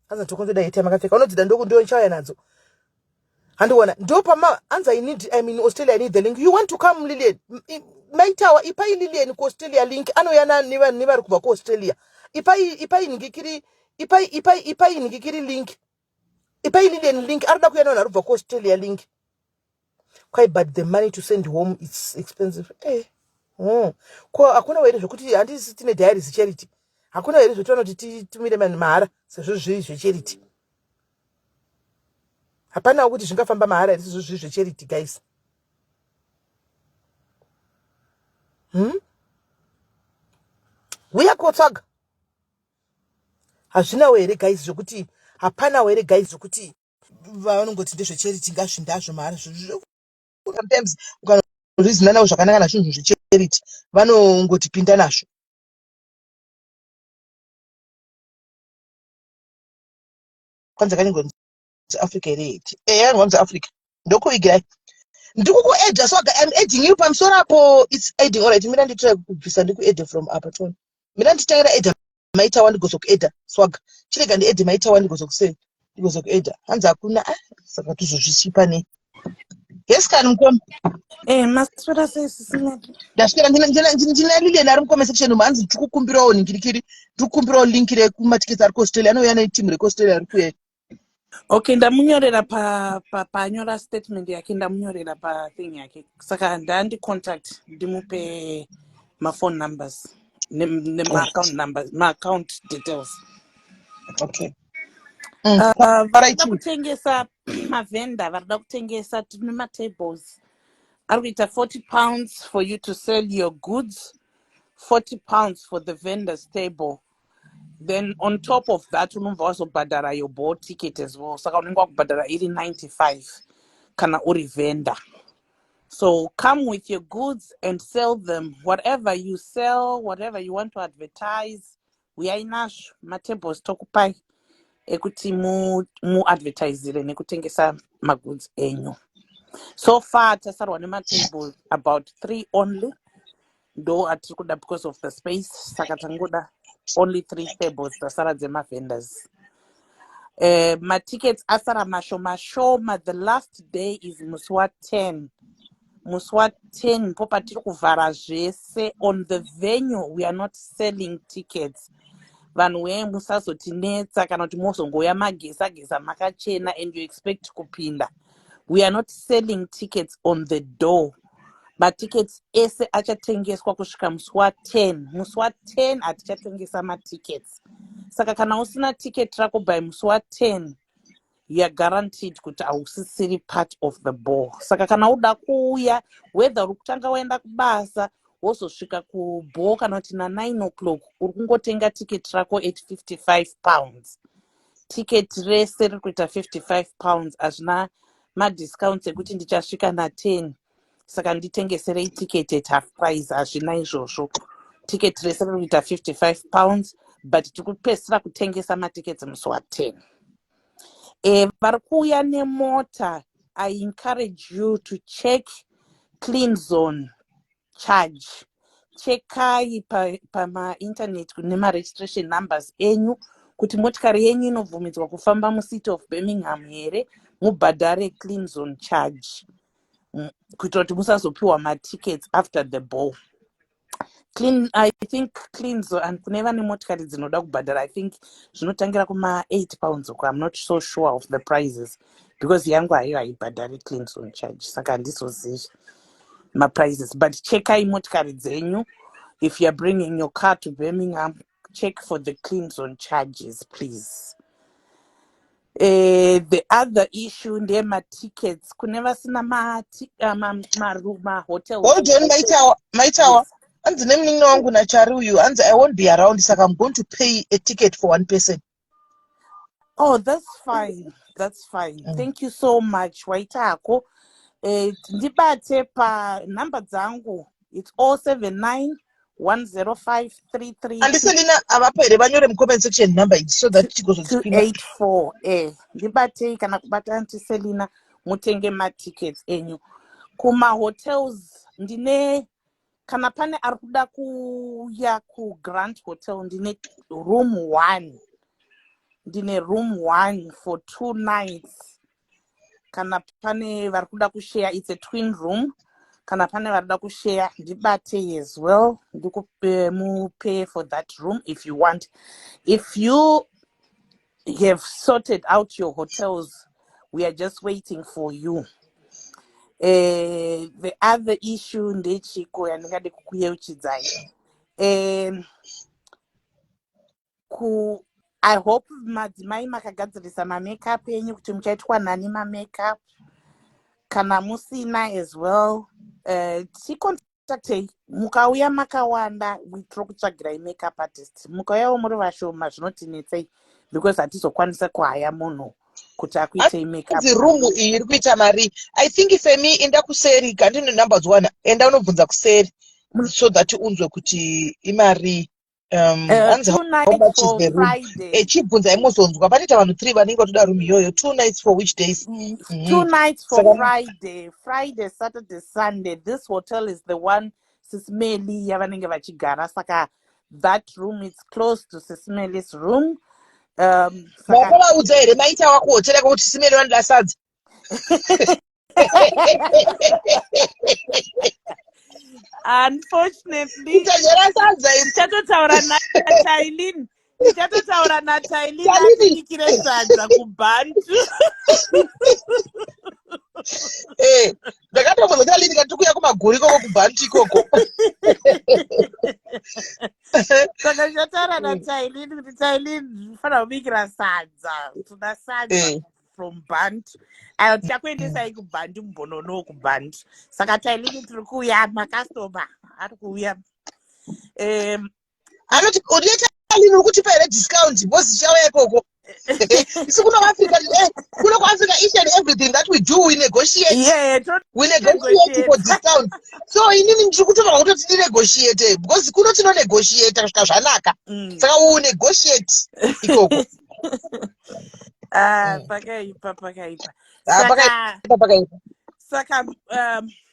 Hanzi tokonzoda heti yamakapfeka. Unodzida ndoku ndo ndichauya nadzo. Handiona ndo pama hanzi I need, I'm in Australia, I need the link. You want to come Lilian? Maitawa ipai Lilian ku Australia link anouya nevari kubva ku Australia. Ipai ipai ningikiri ipai ipai ipai ningikiri link. Ipai Lilian link arikuda kuuya nevanhu vari kubva ku Australia link. Kwai but the money to send home it's expensive. Eh. Oh. Ko hakuna here zvekuti handisi tine diaries charity. Hakuna here zvekuti vanoti titumire mahara sezvo zviri zvecharity. Hapanawo kuti zvingafamba mahara here sezvo zviri zvecharity guys. Uya kotsvaga. Hazvinawo here guys zvekuti hapanawo here guys zvekuti vanongoti ndezvecharity ngazvindazvo mahara. Sometimes ukanozvizina navo zvakanaka nazvinhu zvecharity vanongoti pinda nazvo. Kwanzi yakanyorwa Africa here? Eh, yakanyorwa Africa. Ndokuvigirai. Ndikukuedha swaga, I'm adding you pamusoro apo. It's adding. All right, mira nditry kubvisa ndikuedhe from apa tone. Mira nditangira edha maitawa ndigozokuedha swaga. Chirega ndiedhe maitawa ndigozokusei. Ndigozokuedha. Hanzi hakuna ah saka tozozvisipa nei. Yes kani mukoma. Eh, maswera sei sisi Nati? Ndaswera ndina Lilian ari mukoma section umu hanzi ndikukumbirawo ningirikiri. Ndikukumbirawo link rekumatiketi ari kuAustralia. Anouya neteam rekuAustralia ari kuuya. Okay, ndamunyorera pa pa paanyora statement yake, ndamunyorera pa thing yake. Saka ndandi contact ndimupe ma phone numbers nema account numbers, ma account details. Okay. Varikuda kutengesa mavhenda, varikuda kutengesa tine matables ari kuita 40 pounds for you to sell your goods, 40 pounds for the vendors table. Then on top of that unobva wazobhadhara your ball ticket as well. Saka unenge wakubhadhara iri 95 kana uri vendor. So come with your goods and sell them. Whatever you sell, whatever you want to advertise, uyai nazvo matables tokupai ekuti muadvertisire nekutengesa magoods enyu. So far tasarwa nematables about 3 only. Ndo atiri kuda because of the space. Saka tangoda only 3 tables tasara dzemavendors. Matickets asara mashoma shoma. The last day is musi wa10. Musi wa10 ndipo patiri kuvhara zvese. On the venue we are not selling tickets. Vanhu wee musazotinetsa kana kuti mozongouya magesa gesa makachena and you expect kupinda. We are not selling tickets on the door. Matickets ese achatengeswa kusvika musi wa10. Musi wa10 hatichatengesa matickets. Saka kana usina ticket rako by musi wa10, you are guaranteed kuti hausisiri part of the ball. Saka kana uda kuuya, whether uri kutanga waenda kubasa wozosvika kuball kana kuti na9 o'clock, uri kungotenga ticket rako at 55 pounds. Ticket rese riri kuita 55 pounds. Hazvina madiscounts ekuti ndichasvika na10 saka nditengeserei ticket at half price. Hazvina izvozvo. Ticket rese riri kuita 55 pounds, but tiri kupedzisira kutengesa matickets musi wa10. Vari kuuya nemota, I encourage you to check clean zone charge. Chekai pamainternet pa nemaregistration numbers enyu kuti motikari yenyu inobvumidzwa kufamba muCity of Birmingham here, mubhadhare clean zone charge kuitira kuti musazopiwa matickets after the ball. Clean, I think clean zone, and kune vane motikari dzinoda kubhadhara, I think zvinotangira kuma8 pounds uko. I'm not so sure of the prices because yangu hayo haibhadhari clean zone charge, saka handizozivi maprices, but chekai motikari dzenyu. If you are bringing your car to Birmingham, check for the clean zone charges, please. The other issue ndeyematickets kune vasina mahotels. Hold on, Maitawa, Maitawa. Yes. Hanzi nemunin'ina wangu nachari uyu, hanzi, "I won't be around, saka I'm going to pay a ticket for one person." Oh, that's fine, that's fine. Thank you so much. Waitako, ndibate panhamba dzangu, it's 079 105 33 Andiselina avapo here? Vanyore mucomment section number idzi so that tigozodzipinda. 284. Ndibatei kana kubata Auntie Selina, mutenge matickets enyu. Kumahotels ndine, kana pane ari kuda kuuya kuGrand Hotel, ndine room one, ndine room one for 2 nights. Kana pane vari kuda kushare, it's a twin room. Kana pane vari kuda kushare, ndibate as well, ndikupe mupay for that room if you want. If you have sorted out your hotels, we are just waiting for you. The other issue ndechiko yandingade kukuyeuchidzai, ku I hope madzimai makagadzirisa mamakeup enyu, kuti muchaitwa nani mamakeup. Kana musina as well, ticontactei. Mukauya makawanda, tiri kutsvagirai makeup artist. Mukauyawo muri vashoma, zvinotinetsei because hatizokwanisa kuhaya munhu kuti akuitei makeup. Hanzi room iyi iri kuita mari. I think Femi, enda kuseri, gandine nhamba dziwana, enda unobvunza kuseri so that unzwe kuti imari. Hanzi two how nights much is for the room? Friday. Chibvunzai muzonzwa. Panoita vanhu three vanenge vatoda room iyoyo. 2 nights for which days? Two nights for Saka Friday, Friday, Saturday, Sunday. This hotel is the one Sismeli yavanenge vachigara, saka that room is close to Sismeli's room. Saka Makavaudza here, maita wakuhotera, kuti Simeli vanoda sadza? Unfortunately Kutajera sadza iri. Tichatotaura naTailin, tichatotaura naTailin. Tailin. Atibikire sadza kuBhantu. Ndakatobvunza Talini kati tikuya kumaguru ikoko, kuBhantu ikoko. Saka tichataura naTailin kuti, "Tailin, fanira kubikira sadza, toda sadza from Bantu." Ayo, tichakuendesai kuBhantu, mumbonono kuBhantu. Saka Tailin, tiri kuuya, makastoma ari kuuya. Anoti udiye Talini, uri kutipa here discount because tichauya ikoko? Isu kuno kuAfrica, kuno kuAfrica, each and everything that we do, we negotiate. We negotiate for tonegotiate. discount. So inini ndiri kutofanira kutoti tinegotiate because kuno tinonegotiata kusvika zvanaka. Saka we negotiate ikoko. Ah, pakaipa, pakaipa. Ah, Saka pakaipa, pakaipa. Saka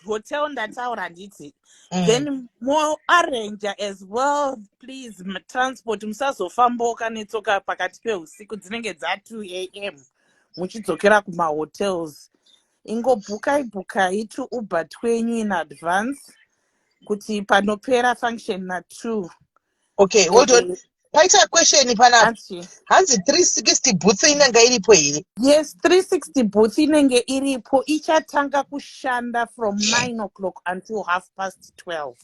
hotel ndataura, handiti? Mm. Then moarrange as well, please, transport. Musazofamboka netsoka pakati peusiku, dzinenge dza2 a.m. muchidzokera kumahotels. Ingobhukai, bhukai tuUber twenyu in advance kuti panopera function na2. Okay, hold on, paita question panapa. Anti. Hanzi 360 booth inenge iripo here? Yes, 360 booth inenge iripo. Ichatanga kushanda from 9 o'clock until half past 12.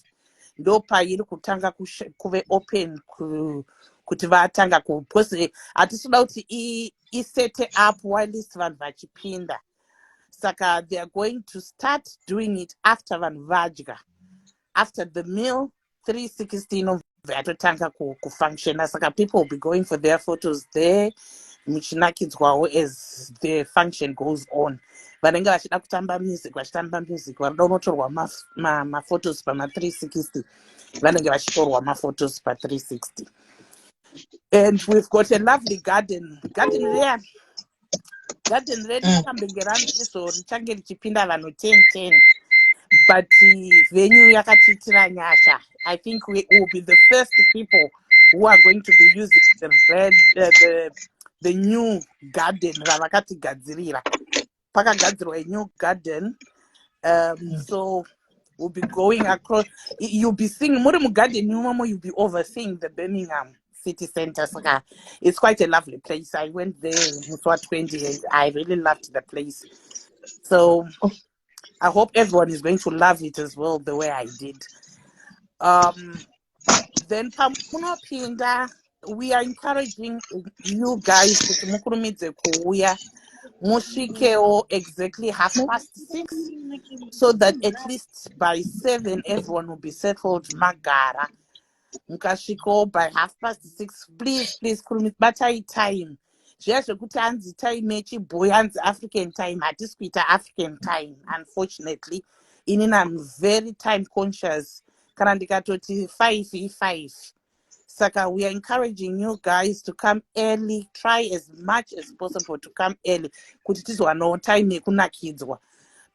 Ndo pairi kutanga kuve open kuti vatanga ku, because hatisi kuda kuti isete up whilst vanhu vachipinda. Saka they are going to start doing it after vanhu vadya. After the meal, 360 inobva yatotanga kufunctiona. Saka people will be going for their photos there, muchinakidzwawo as the function goes on. Vanenge vachida kutamba music vachitamba music, vanoda kunotorwa maphotos pama360 vanenge vachitorwa maphotos pa360. And we've got a lovely garden. Garden riya, garden redu rakambenge ranzi izvo richange richipinda vanhu 10 10, but venue yakatiitira nyasha. I think we will be the first people who are going to be using the new garden ravakatigadzirira. Pakagadzirwa a new garden, so we'll be going across. You'll be seeing, muri mugarden imomo, you'll be overseeing the Birmingham city center. Saka it's quite a lovely place. I went there musi wa20 and I really loved the place, so I hope everyone is going to love it as well the way I did. Then pamunopinda We are encouraging you guys kuti mukurumidze kuuya, musvikewo exactly 6:30, so that at least by 7 everyone will be settled, magara. Mukasvikawo by 6:30, please, please, batai time. Zviya zvekuti hanzi time yechibhoyi, hanzi African time, hatisi kuita African time, unfortunately. Inini am very time conscious. Kana ndikatoti 5, i5. Saka we are encouraging you guys to come early. Try as much as possible to come early kuti tizowanawo time yekunakidzwa.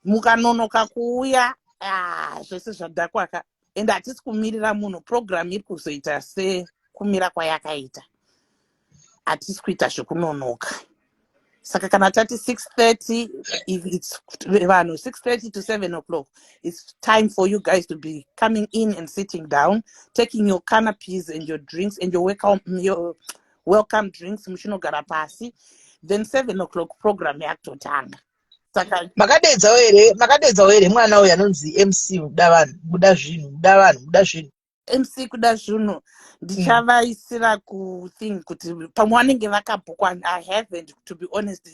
Mukanonoka kuuya, ah, zvese zvadhakwaka, and hatisi kumirira munhu. Program iri kuzoita sekumira kwayakaita. Hatisi kuita zvekunonoka. Saka kana tati 6:30, if it's vanhu 6:30 to 7 o'clock, it's time for you guys to be coming in and sitting down, taking your canapes and your drinks and your welcome drinks, muchinogara pasi. Then 7 o'clock program yakutotanga. Saka Makadedzawo here mwana uyu anonzi MC Kuda Vanhu, Kuda Zvinhu, Kuda Vanhu, Kuda Zvinhu? MC Kuda Zvinhu, ndichavaisira kuthing kuti pamwe vanenge vakabhukwa. I haven't, to be honest.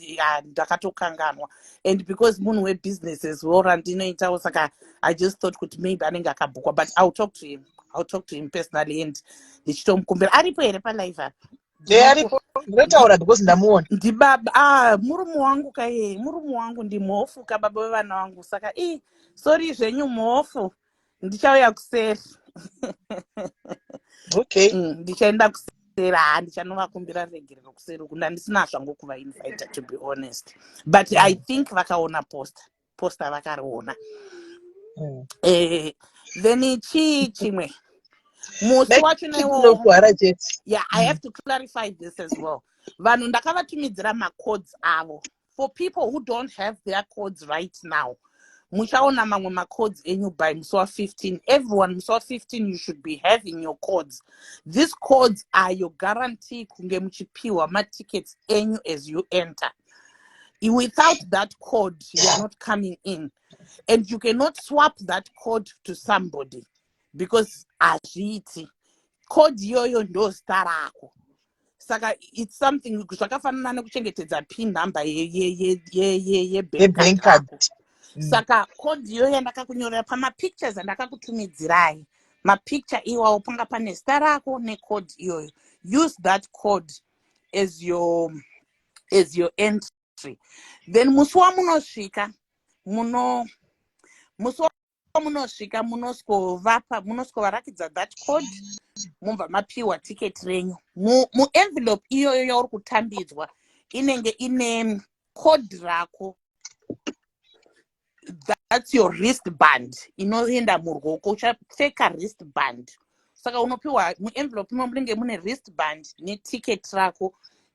Ndakatokanganwa, and because munhu webusiness as well randinoitawo, saka I just thought kuti maybe anenge akabhukwa, but I'll talk to him. I'll talk to him personally and ndichitomukumbira. Aripo here palive apa? E, aripo. Ndinotaura because ndamuona. Ndibaba, ah, murume wangu kaiye. Murume wangu ndimhofu kababa vevana vangu. Saka i sorry zvenyu mhofu, ndichauya kuseri. Okay. Ndichaenda kuseri. Ha, ndichanovakumbira regerero kuseri uku. Ndandisina zvangu kuvainvita, to be honest, but I think vakaona poster vakariona. Then chii chimwe? Musi wacho naiwo Kunokuhara chete. Yeah, I have to clarify this as well. Vanhu ndakavatumidzira macodes avo. For people who don't have their codes right now, muchaona mamwe macodes enyu by musi wa15. Everyone, musi wa15 you should be having your codes. These codes are your guarantee kunge muchipiwa matickets enyu as you enter. Without that code, you are not coming in, and you cannot swap that code to somebody because hazviiti. Code iyoyo ndo zita rako. Saka it's something zvakafanana nekuchengetedza PIN number yebank yebank card. Rako. Saka code iyoyo yandakakunyorera pamapictures andakakutumidzirai, mapicture iwawo, panga pane zita rako necode iyoyo. Use that code as your entry. Then musi wamunosvika, muno musi wamunosvika munosvikovapa, munosvikovarakidza that code, mubva mapiwa ticket renyu. Muenvelope iyoyo yauri kutambidzwa inenge ine code rako. That's your wristband inoenda muruoko. Uchapfeka wristband. Saka unopiwa muenvelope imo munenge mune wristband neticket rako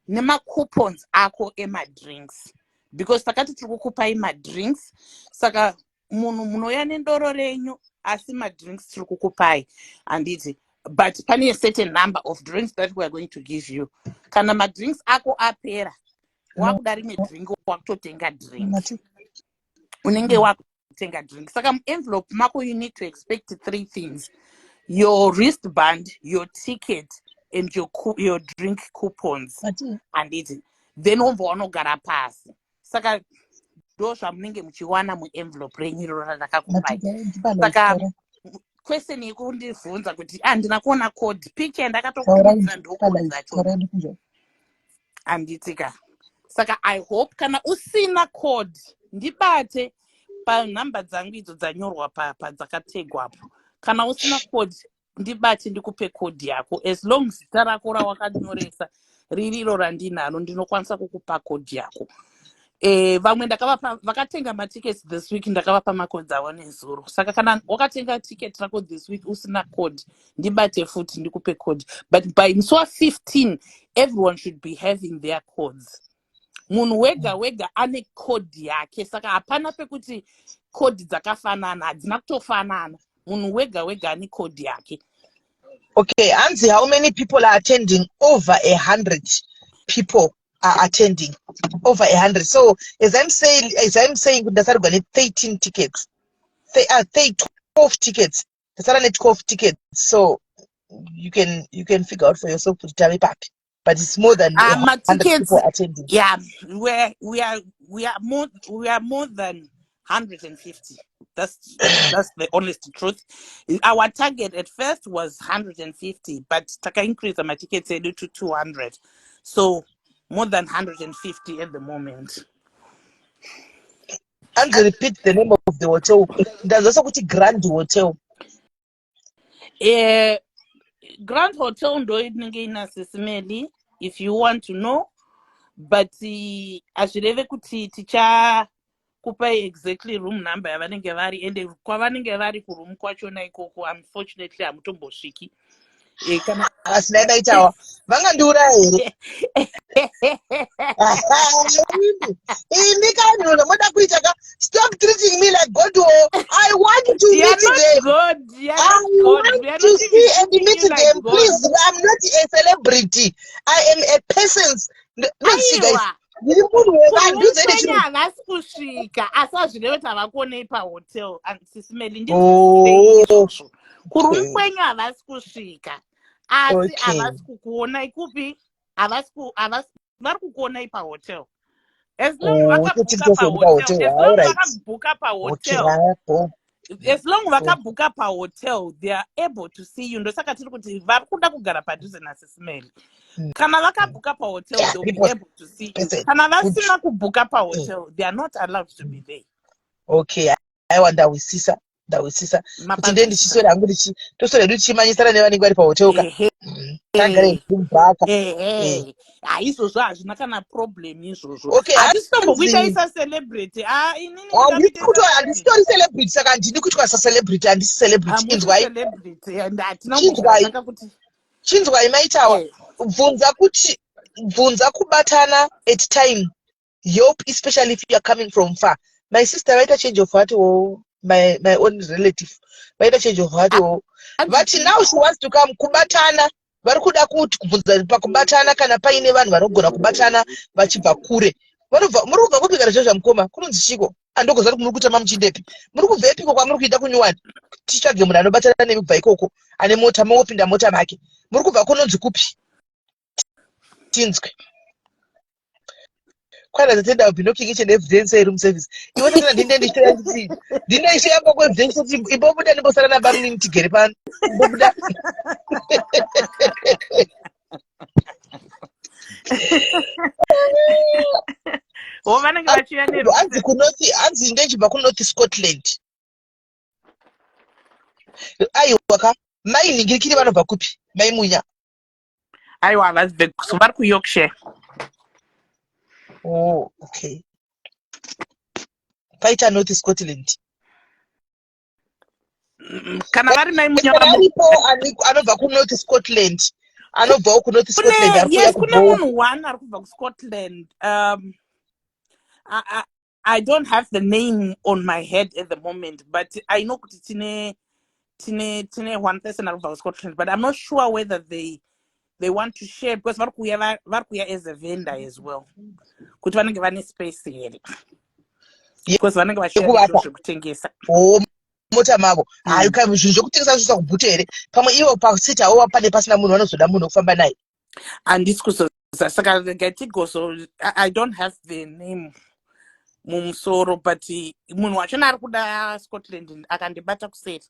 nemacoupons ako emadrinks, because takati tiri kukupai madrinks. Saka munhu munouya nendoro renyu, asi madrinks tiri kukupai, handiti? But pane a certain number of drinks that we are going to give you. Kana madrinks ako apera, wakuda rimwe drink, wakutotenga drink. Unenge wakutenga drink. Saka muenvelope mako you need to expect three things: your wristband, your ticket and your drink coupons, handiti? Then wobva wanogara pasi. Saka ndo zvamunenge muchiwana muenvelope renyu iroro randakakupai. Saka question yekundibvunza kuti handina kuona code, picture yandakatokuudzira ndo code dzacho, handiti ka? Saka I hope kana usina code, ndibate panhamba dzangu idzo dzanyorwa padzakategwapo. Kana usina code, ndibate ndikupe code yako. As long zita rako rawakanyoresa ririro randinaro, ndinokwanisa kukupa code yako. Vamwe ndakavapa, vakatenga matickets this week, ndakavapa macodes avo nezuro. Saka kana wakatenga ticket rako this week usina code, ndibate futi ndikupe code. But by musi wa15 everyone should be having their codes. Munhu wega wega ane code yake. Saka hapana pekuti code dzakafanana, hadzina kutofanana. Munhu wega wega ane code yake. Okay, hanzi how many people are attending? Over 100 people are attending, over 100. So as I'm saying, ndasarigwa ne-13 tickets, 12 tickets. Ndasara ne-12 tickets, so You can figure out for yourself kuti tave papi, but it's more than 100 Tickets people attending. Yeah, we are more than 150. That's the honest truth. Our target at first was 150, but taka increase my tickets edu to 200, so more than 150 at the moment. And repeat the name of the hotel. Ndanzwa sekuti Grand Hotel. Grand Hotel ndo inenge ina Sis Melly, if you want to know, but hazvireve kuti tichakupai exactly room number yavanenge vari, ende kwavanenge vari kuroom kwachona ikoko, unfortunately hamutombosviki. Kana Asi dai maitawa vangandiuraya here ini kanhu moda kuita ka? Stop treating me like God o. I want to You are meet not them. God. You are I not God. want We are to not see even and treating meet you like them. God. Please, I'm not a celebrity. I am a person. No, see, guys, Aiwa, ndiri munhu wevanhu. kuroom Ndiudzeni kwenyu chinhu. Havasi kusvika, asi hazvireve kuti havakuonei pahotel. Sis Melly, ndinzwisisei Oh, izvozvo. Kuroom kwenyu havasi kusvika, asi havasi kukuonai kupi, havasi vari kukuonai pahotel as long Oh, vakabhuka totitozoenda pahotel pahotel. as long vakabhuka Okay, pahotel. Hapo. As long vakabhuka pahotel, they are able to see you. Ndosaka tiri kuti vari kuda kugara padhuze naSis Melly. Kana vakabhuka pahotel, they'll be People able to see you. person. Kana Good. Vasina kubhuka pahotel, they are not allowed to be there. Okay, aiwa, ndahwisisa, ndahwisisa kuti nde Mapazisa. Ndichiswera hangu toswera hedu tichimanyisana nevanenge vari pahotel ka. Ehe. Tagare mubhaka. Ehe, haizvozvo, hazvina kana problem izvozvo. Okay, Handisi tombokuita hanzi isa celebrity. Ah, inini handisi ndingakuita kuto celebrity. Handisitori celebrity, saka handidi kuitwa sacelebrity. Handisi celebrity. Hamusi Inzwai. celebrity and hatina Chinzwai. kumbozvatanga kuti Chinzwai, maitawa. Bvunza kuti, bvunza kubatana at time help, especially if you are coming from far. My sister vaita change of heart wo, my own relative vaita change of heart wo, vati now she wants to come. Kubatana, vari kuda kuti kubvunza pakubatana kana paine vanhu vanogona kubatana vachibva kure. Vanobva, muri kubva kupi kana zviro zvamukoma kunonzi chiko? Andogoziva kuti muri kutama muchindepi, muri kubvepiko kwamuri kuita kunyuwani? Titsvage munhu anobatana nemi kubva ikoko, ane mota, mongopinda mota make. Muri kubva kunonzi kupi? Tinzwe. Kwana Tatenda will be knocking each and every day inside room service. Iwe Tatenda, ndinde ndichitoya kuti ndinde ndichiyamba kuevidence kuti imbobuda, ndimbosara nabamunini tigere pano, imbobuda. Wo vanenge vachiuya neroom Hanzi kunorth, hanzi ndechibva kuNorth Scotland. Aiwa ka, mai Ningirikiri vanobva kupi, mai Munya? Aiwa, havasi, vari kuYorkshire. Oh, okay, paita North Scotland. Kana vari mai Munya Kana aripo anobva kuNorth Scotland, anobvawo kuNorth Scotland, ari kuuya Yes, kune kubhowa. Munhu one ari kubva kuScotland. I don't have the name on my head at the moment, but I know kuti tine one person ari kubva kuScotland, but I'm not sure whether they want to share, because vari kuuya vari kuuya as a vendor as well, kuti vanenge vane space here, because vanenge vachiuya Yekuvaka. nezvinhu zvekutengesa. Oh, mota mavo. Hayi, zvinhu zvekutengesa zviswa kubhuti here? Pamwe ivo pasiti avo pane pasina munhu, vanozoda munhu wekufamba naye. Handisi kuzoza, saka rega tigozo. I don't have the name mumusoro, but munhu wachona ari kuda Scotland akandibata kuseri.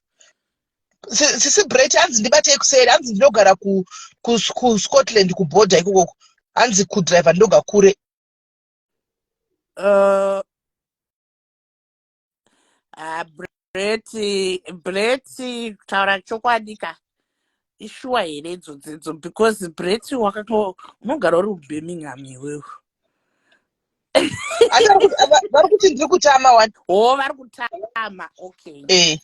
Sisi Bret, hanzi ndibatei kuseri, hanzi ndinogara kuScotland, kubhodha ikokoko, hanzi kudhiraivha ndinoga kure. Bret, Bret, kutaura chokwadi ka, ishuwa here idzodzidzo? Because Bret wakato unogara uri kuBirmingham iwewe. Asi vari kuti ndiri kutama wani. O, vari kutama, okay. Eh.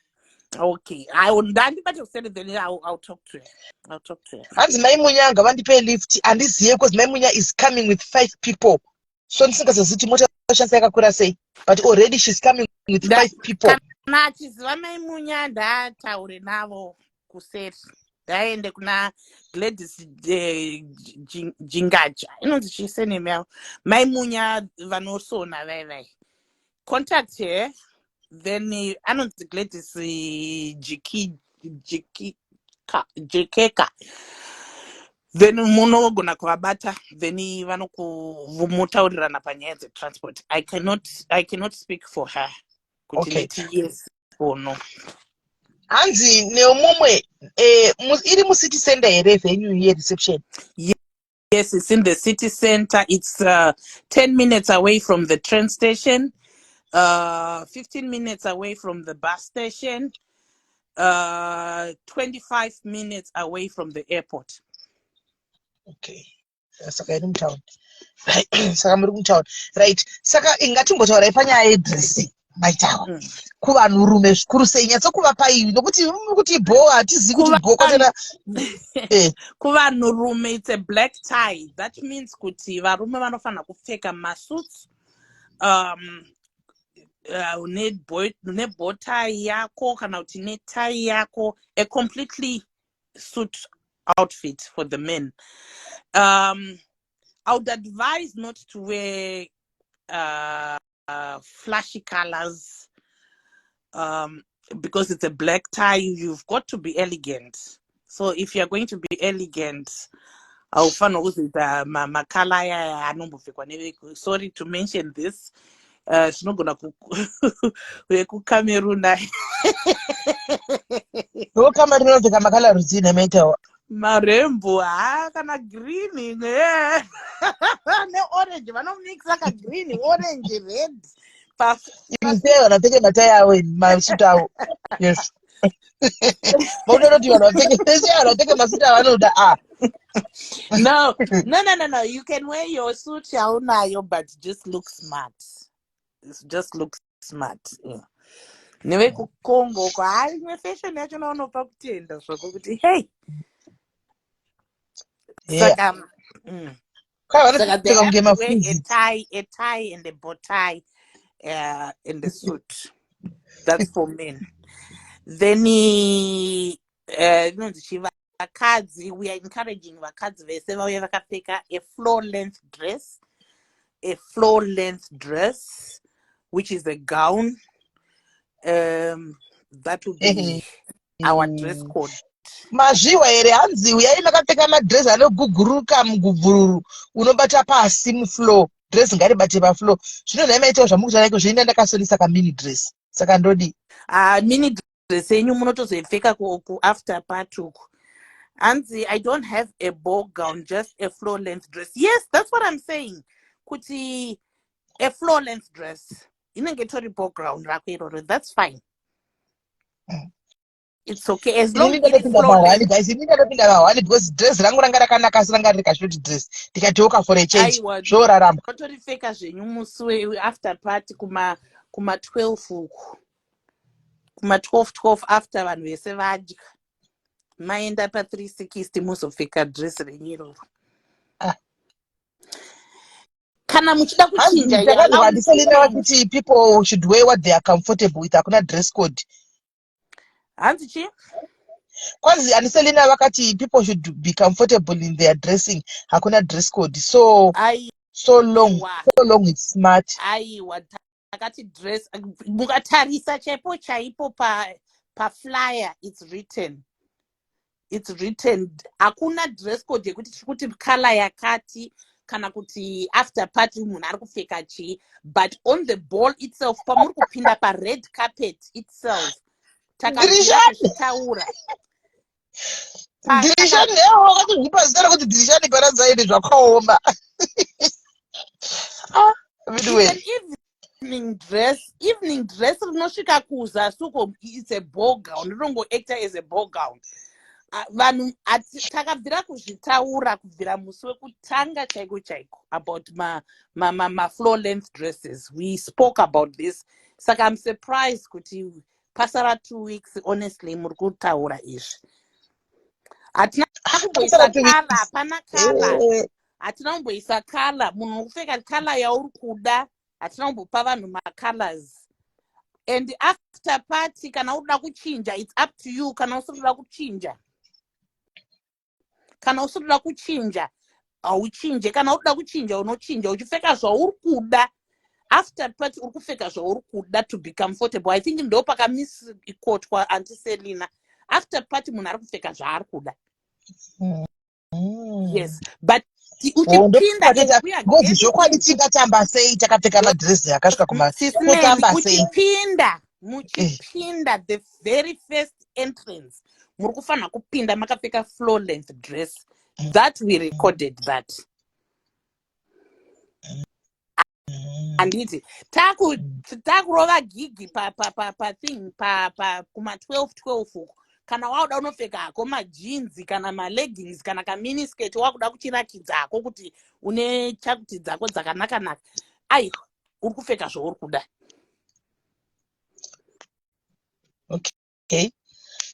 Okay, ndandibate kuseri, then I'll talk to her, I'll talk to her. Hanzi mai Munya ngavandipei lift. Handizive, because mai Munya is coming with five people, so ndisingazozivi kuti mota shandisa yakakura sei, but already she's coming with five people. Kana achiziva mai Munya, ndaataure navo kuseri, ndaende kuna Gladys Jingaja, inonzi chisename yavo, mai Munya vanosona vai vai. Contact her then. Anonzi Gladys Jiki Jiki. Jekeka. Then munogona kuvabata, then vanokumutaurirana panyaya dzetransport. I cannot speak for her kuti nditi yes or no. Hanzi neumumwe iri mucity center here venue yereception? Yes, it's in the city center. It's 10 minutes away from the train station, 15 minutes away from the bus station, 25 minutes away from the airport. Okay, saka iri mutown, saka muri mutown, right? Saka ingatimbotaura panyaya yedressing, maitawa kuvanhurume zvikuru sei, nyatsokuvapa iyi, nokuti muri kuti bho, hatizivi kuti bho kwatona. Kuvanhurume it's a black tie. That means kuti varume vanofanira kupfeka masuits nebow tie yako kana kuti netie yako, a completely suit outfit for the men. I would advise not to wear flashy colors because it's a black tie. You've got to be elegant. So if you're going to be elegant, haufanirwa kuzoita macolour aya anombopfekwa neve, sorry to mention this, zvinogona vekuCameroon. VekuCameroon vanopfeka macolour rudzii nemaitawa? Marembo ha, kana green neorange, vanomixa kagreen, orange, red. Sei vanhu vapfeke matai avo, masuti avo? Yes, maunonoti vanhu vapfeke sei, vanhu vapfeke masuti avanoda a. No, you can wear your suit yaunayo, but just look smart. Just look smart, yeah. NevekuCongo uko, hai, imwe fashion yacho naunopa kutenda zvako kuti hey. Saka Saka they have to wear a tie and a bow tie and a suit. That's for men. Then inonzi chivakadzi, we are encouraging vakadzi vese vauye vakapfeka a floor length dress, a floor length dress, which is a gown. That will be our dress code. Mazviwa here? Hanzi uyai makapfeka madhirezi anoguguruka mugubvururu unobata pasi mufloor. Dress ngaribate pafloor. Zvino nhai maitawo zvamukutaura zvoenda, ndakasonesa kamini dress, saka ndodi? Mini dress yenyu munotozoipfeka kuafter party uku. Hanzi, "I don't have a ball gown, just a floor length dress." Yes, that's what I'm saying, kuti a floor length dress inenge itori ball gown rako iroro. That's fine. It's okay as long Inini ndakapinda pahwani, guys, inini ndakapinda pahwani because dress rangu ranga rakanaka, asi ranga riri kashort dress. Ndikatioka for a change, zvorarama. Watoripfeka zvenyu musi weafter party kuma 12 uku, kuma 12 12, after vanhu vese vadya, maenda pa360, muzopfeka dress renyu iroro. Ah. Kana muchida kuchinja, Takanzwa ndiSelina kuti people should wear what they are comfortable with, hakuna dress code. Hanzi chii? Kwanzi aniSelina vakati people should be comfortable in their dressing, hakuna dress code, so so long it's smart. Aiwa, takati dress, mukatarisa chaipo chaipo paflyer, it's written, it's written, hakuna dress code yekuti tiri kuti colour yakati kana kuti after party munhu ari kupfeka chii. But on the ball itself, pamuri kupinda pared carpet itself, takabvira kuzvitaura. Dhirishani ewo, wakatozvipa zita rekuti Dhirishani Paradzaini, zvakaoma. Ah, evening dress, evening dress rinosvika kuzasi uko, it's a ball gown, rinongoacta as a ball gown. Ah, vanhu takabvira kuzvitaura kubvira musi wekutanga chaiko chaiko about mafloor ma length dresses. We spoke about this. Saka I'm surprised kuti pasara 2 weeks, honestly, muri kutaura izvi. Hatina kumboisa colour, hapana colour. Hatina kumboisa colour. Munhu ukupfeka colour yauri kuda. Hatina kumbopa vanhu macolors. And after party, kana uri kuda kuchinja, it's up to you. Kana usiri kuda kuchinja, kana usiri kuda kuchinja, hauchinje. Kana uri kuda kuchinja, unochinja uchipfeka zvauri kuda. After party uri kupfeka zvauri kuda to be comfortable. I think ndo pakamisquotwa Auntie Selina. After party munhu ari kupfeka zvaari kuda. Yes, but Oh, uchipinda ndopateta and we are ngozi zvokwadi getting tingatamba sei takapfeka madhirezi akasvika kuma Sis Melly, totamba sei? uchipinda Eh, muchipinda the very first entrance, muri kufanira kupinda makapfeka floor length dress. That we recorded that. Handiti takurova gigi pathing kuma 12 12 uko, kana wakuda unopfeka hako majinzi kana maleggings kana kaminiskirt, wakuda kuchirakidza hako kuti une chakuti dzako dzakanaka-naka. Aiwa, uri kupfeka zvauri kuda. Okay,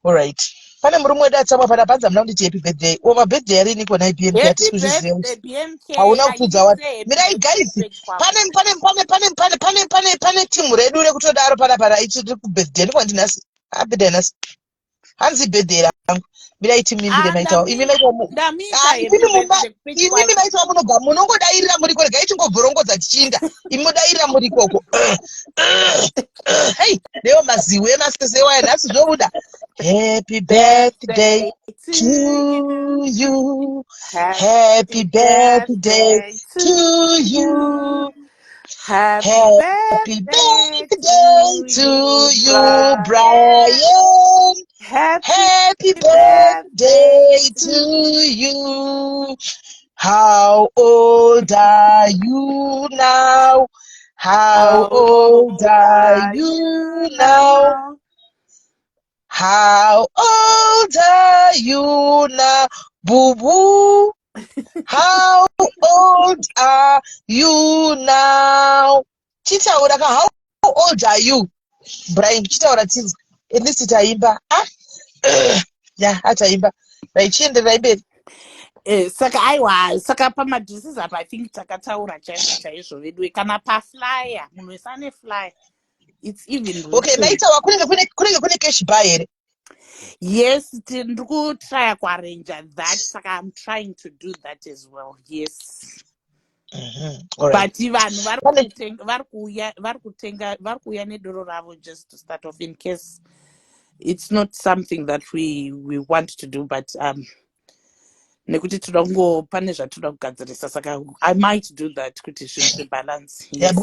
alright. Pane murume wedu atsamwa pana panzi hamuna kunditi happy birthday. O mabirthday arini kona iBMK? Happy Hatisi kuzviziva birthday, kuti BMK. hauna kutudza wani. Haise happy Mirai birthday guys, page kwako. Pane timu redu rekutodaro pana raiti tiri kubirthday ndiko nhasi. Happy nhasi. Hanzi birthday rangu. Mirai timuimbire maitawo. Imi maitawo Ndamuita Ah, happy imimi mumba birthday kupage imimi kwake. maitawo munoga munongodairira muriko. Regai tingobvorongodza tichinda. Imi mudairira murikoko. Hei, newo maziwe emasese waya nhasi zvobuda. Happy birthday Birthday to to you. you. Happy Happy birthday birthday to to you. you. Happy Happy birthday birthday to to you, you, Brian. Brian. Happy Happy birthday birthday to to you. How old are you now? How How old old are are you you now? now? How old are you now? Boo boo. How old are you now? Chitaura ka, how old are you? Brian, chitaura tinzwe. At least taimba. Ah, ya, ataimba. Right, chiendererai mberi. Saka aiwa, saka pamadresses apa I think takataura chaizvo chaizvo vedu. Kana paflyer, munhu wese ane flyer, it's even Okay, written. Maitawa kunenge kune cash bar here? Yes, ndiri kutrya kuarrangea that, saka I'm trying to do that as well, yes. All right. But vanhu vari Pane vari kuuya, vari kutenga, vari kuuya nedoro ravo, just to start off, in case it's not something that we want to do, but nekuti toda kungo pane zvatoda kugadzirisa, saka I might do that kuti zvinhu zvebalance. Yes.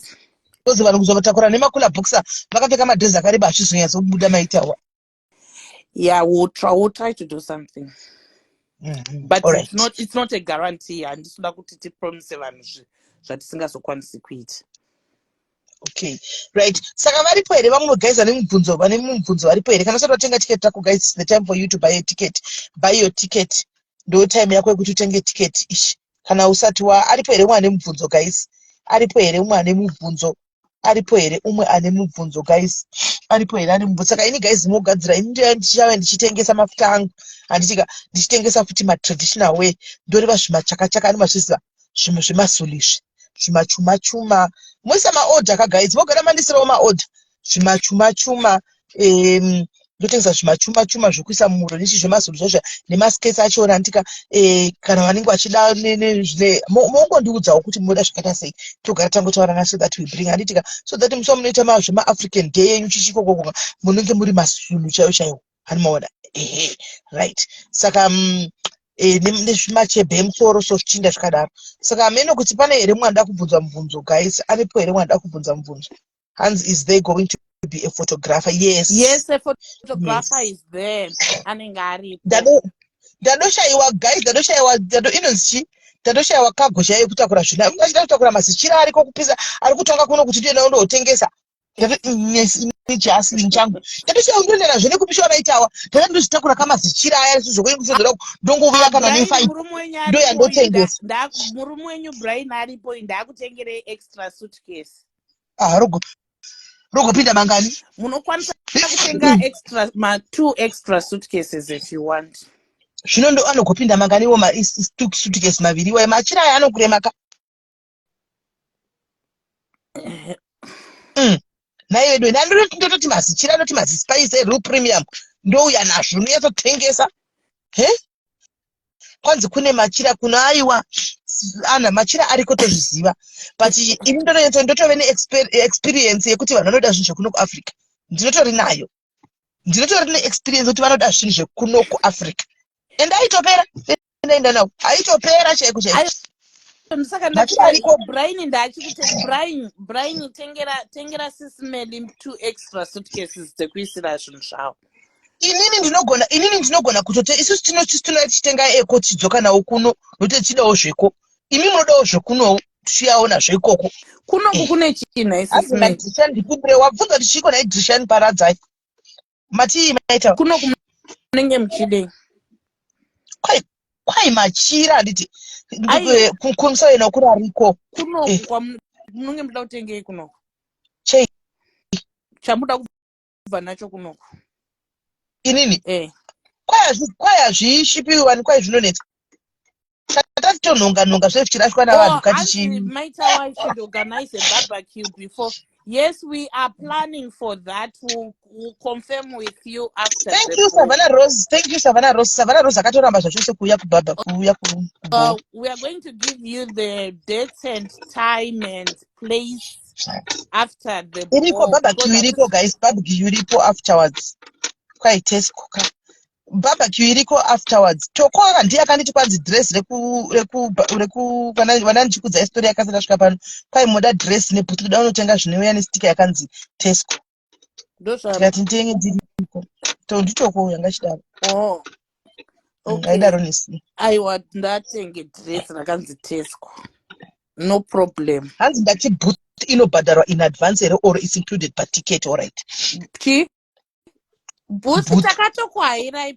Because vanhu kuzovatakura nemacooler box vakapfeka madrezi akareba achizonyatsobuda, maitawa. Yeah, we'll try to do something, but All it's right. not a guarantee. Handisida kuti tipromise vanhu zvatisingazokwanisi kuita. Okay, right. Saka varipo here vamwe guys vane mubvunzo? Vane mubvunzo varipo here? Kana usati watenga ticket rako, guys, it's the time for you to buy a ticket. Buy your ticket, ndo time yako yekuti utenge ticket ishi kana usati wa. Aripo here umwe ane mubvunzo, guys? Aripo here umwe ane mubvunzo? Aripo here umwe ane mubvunzo, guys? Aripo here ane mubvunzo? Saka ini guys, mogadzira. Ini ndiya ndichave ndichitengesa mafuta angu, handitika? Ndichitengesa futi matraditional way, ndoreva zvimachakachaka ani mazviziva, zvimwe zvemasulu izvi, zvimachuma chuma. Moisa maorder ka guys, vogara mandisirawo maorder, zvimachuma chuma. Ndotengesa zvimachuma chuma zvokuisa mumuro nechi zvemazulu zvaizvo nemaskets achona, handika? Kana vanenge vachida mongondiudzawo kuti munoda zvakaita sei, togara tangotaurana so that we bring, handitika? So that musi wamunoita zvemaAfrican Day yenyu chichikokokoka, munenge muri masulu chaiwo chaiwo, hani maona? Ehe, right. Saka nezvimachebhe emusoro, so zvichinda zvakadaro. Saka hameno kuti pane here mumwe anoda kubvunzwa mubvunzo, guys? Aripo here mumwe anoda kubvunza mubvunzo? Hanzi, is there going to be a photographer? Yes. Yes, a photographer Yes. is there, anenge aripo. Ndadoshayiwa guys, ndadoshayiwa inonzi chi, ndadoshayiwa kago chaiyo yekutakura zvina ungachida kutakura mazichira ariko kupisa ari kutonga kuno kuti ndiende undotengesa chiasiling changu. Ndadoshayiwa ndinoenda nazvo nekupisha maitawa. Ndada ndozvitakura kamazichira aya zvokuenda ndongovuya kana Brian, ne5 murume wenyu ndo aripo. yandotengesa. Murume wenyu Brian aripo, ndakutengerei extra suitcase. Ah, rogopinda mangani? Munokwanisa kutenga extra ma two extra suitcases if you want. Zvino ndo anogopinda manganiwo masuitcase maviri iwayo? Machira aya anokurema ka. Nhai vedu, ndototi mazichira anoti mazispice ereal premium, ndouya nazvo ndonyatsotengesa. He, kwanzi kune machira kuno. Aiwa ana, machira ariko, tozviziva, but ini ndotove neexperience yekuti vanhu vanoda zvinhu zvekuno kuAfrica. Ndinotori nayo. Ndinotori neexperience kuti vanoda zvinhu zvekuno kuAfrica, and aitopera. Ndaenda nawo, aitopera chaiko chaiko. Saka Machira. Brian, ndachikuti Brian, Brian, tengera Sis Melly two extra suitcases dzekuisira zvinhu zvavo. Inini ndinogona kutote isusu tinouya tichitenga eko, tichidzoka nawo kuno, nokuti tichidawo zveko. Imi munodawo zvekunowo, tichiyawo nazvo ikoko. Kunoku kune chinhu, Sis Melly? Drishan, ndikumbire, wabvunza kuti chiko nhai Drishan? Paradzai matii maita. Kunoku munenge muchidei? Kwai machira, handiti? Aiwa. Kumusavena kurariko. Kunoku munenge muchida kutengei kunoku? Chei? Chamuda kubva nacho kunoku. Inini? Eh. Kwai hazvishipiwi wani, kwai zvinonetsa. Tatati tonhonga nhonga zve zvichirashwa navanhu Oh, kati. Auntie Chi Maita wife should organize a barbecue before. Yes, we are planning for that. We'll confirm with you after Thank the you. ball. Savannah Rose, thank you, Savannah Rose. Savannah Rose akatoramba zvachose kuuya kubaba, kuuya ku We are going to give you the dates and time and place after the Iriko ball. barbecue. Because Iriko guys, barbecue iripo afterwards. Kwai Tesco ka barbecue iriko afterwards. Toko ndiye akanditi kwanzi dress reku vana ndichikudza story yakasati asvika pano. Kwai moda dress nebhuti, kuda unotenga zvinouya nestika yakanzi Tesco. Tikati nditenge ndiriko to nditoko yanga chidaro. Oh. Okay. Aidaro nesi. Aiwa, ndatenge dress rakanzi Tesco. No problem. Hanzi ndati booth inobhadharwa in advance here or it's included paticket? Alright. Chi? Booth? Booth. Takatokuhairai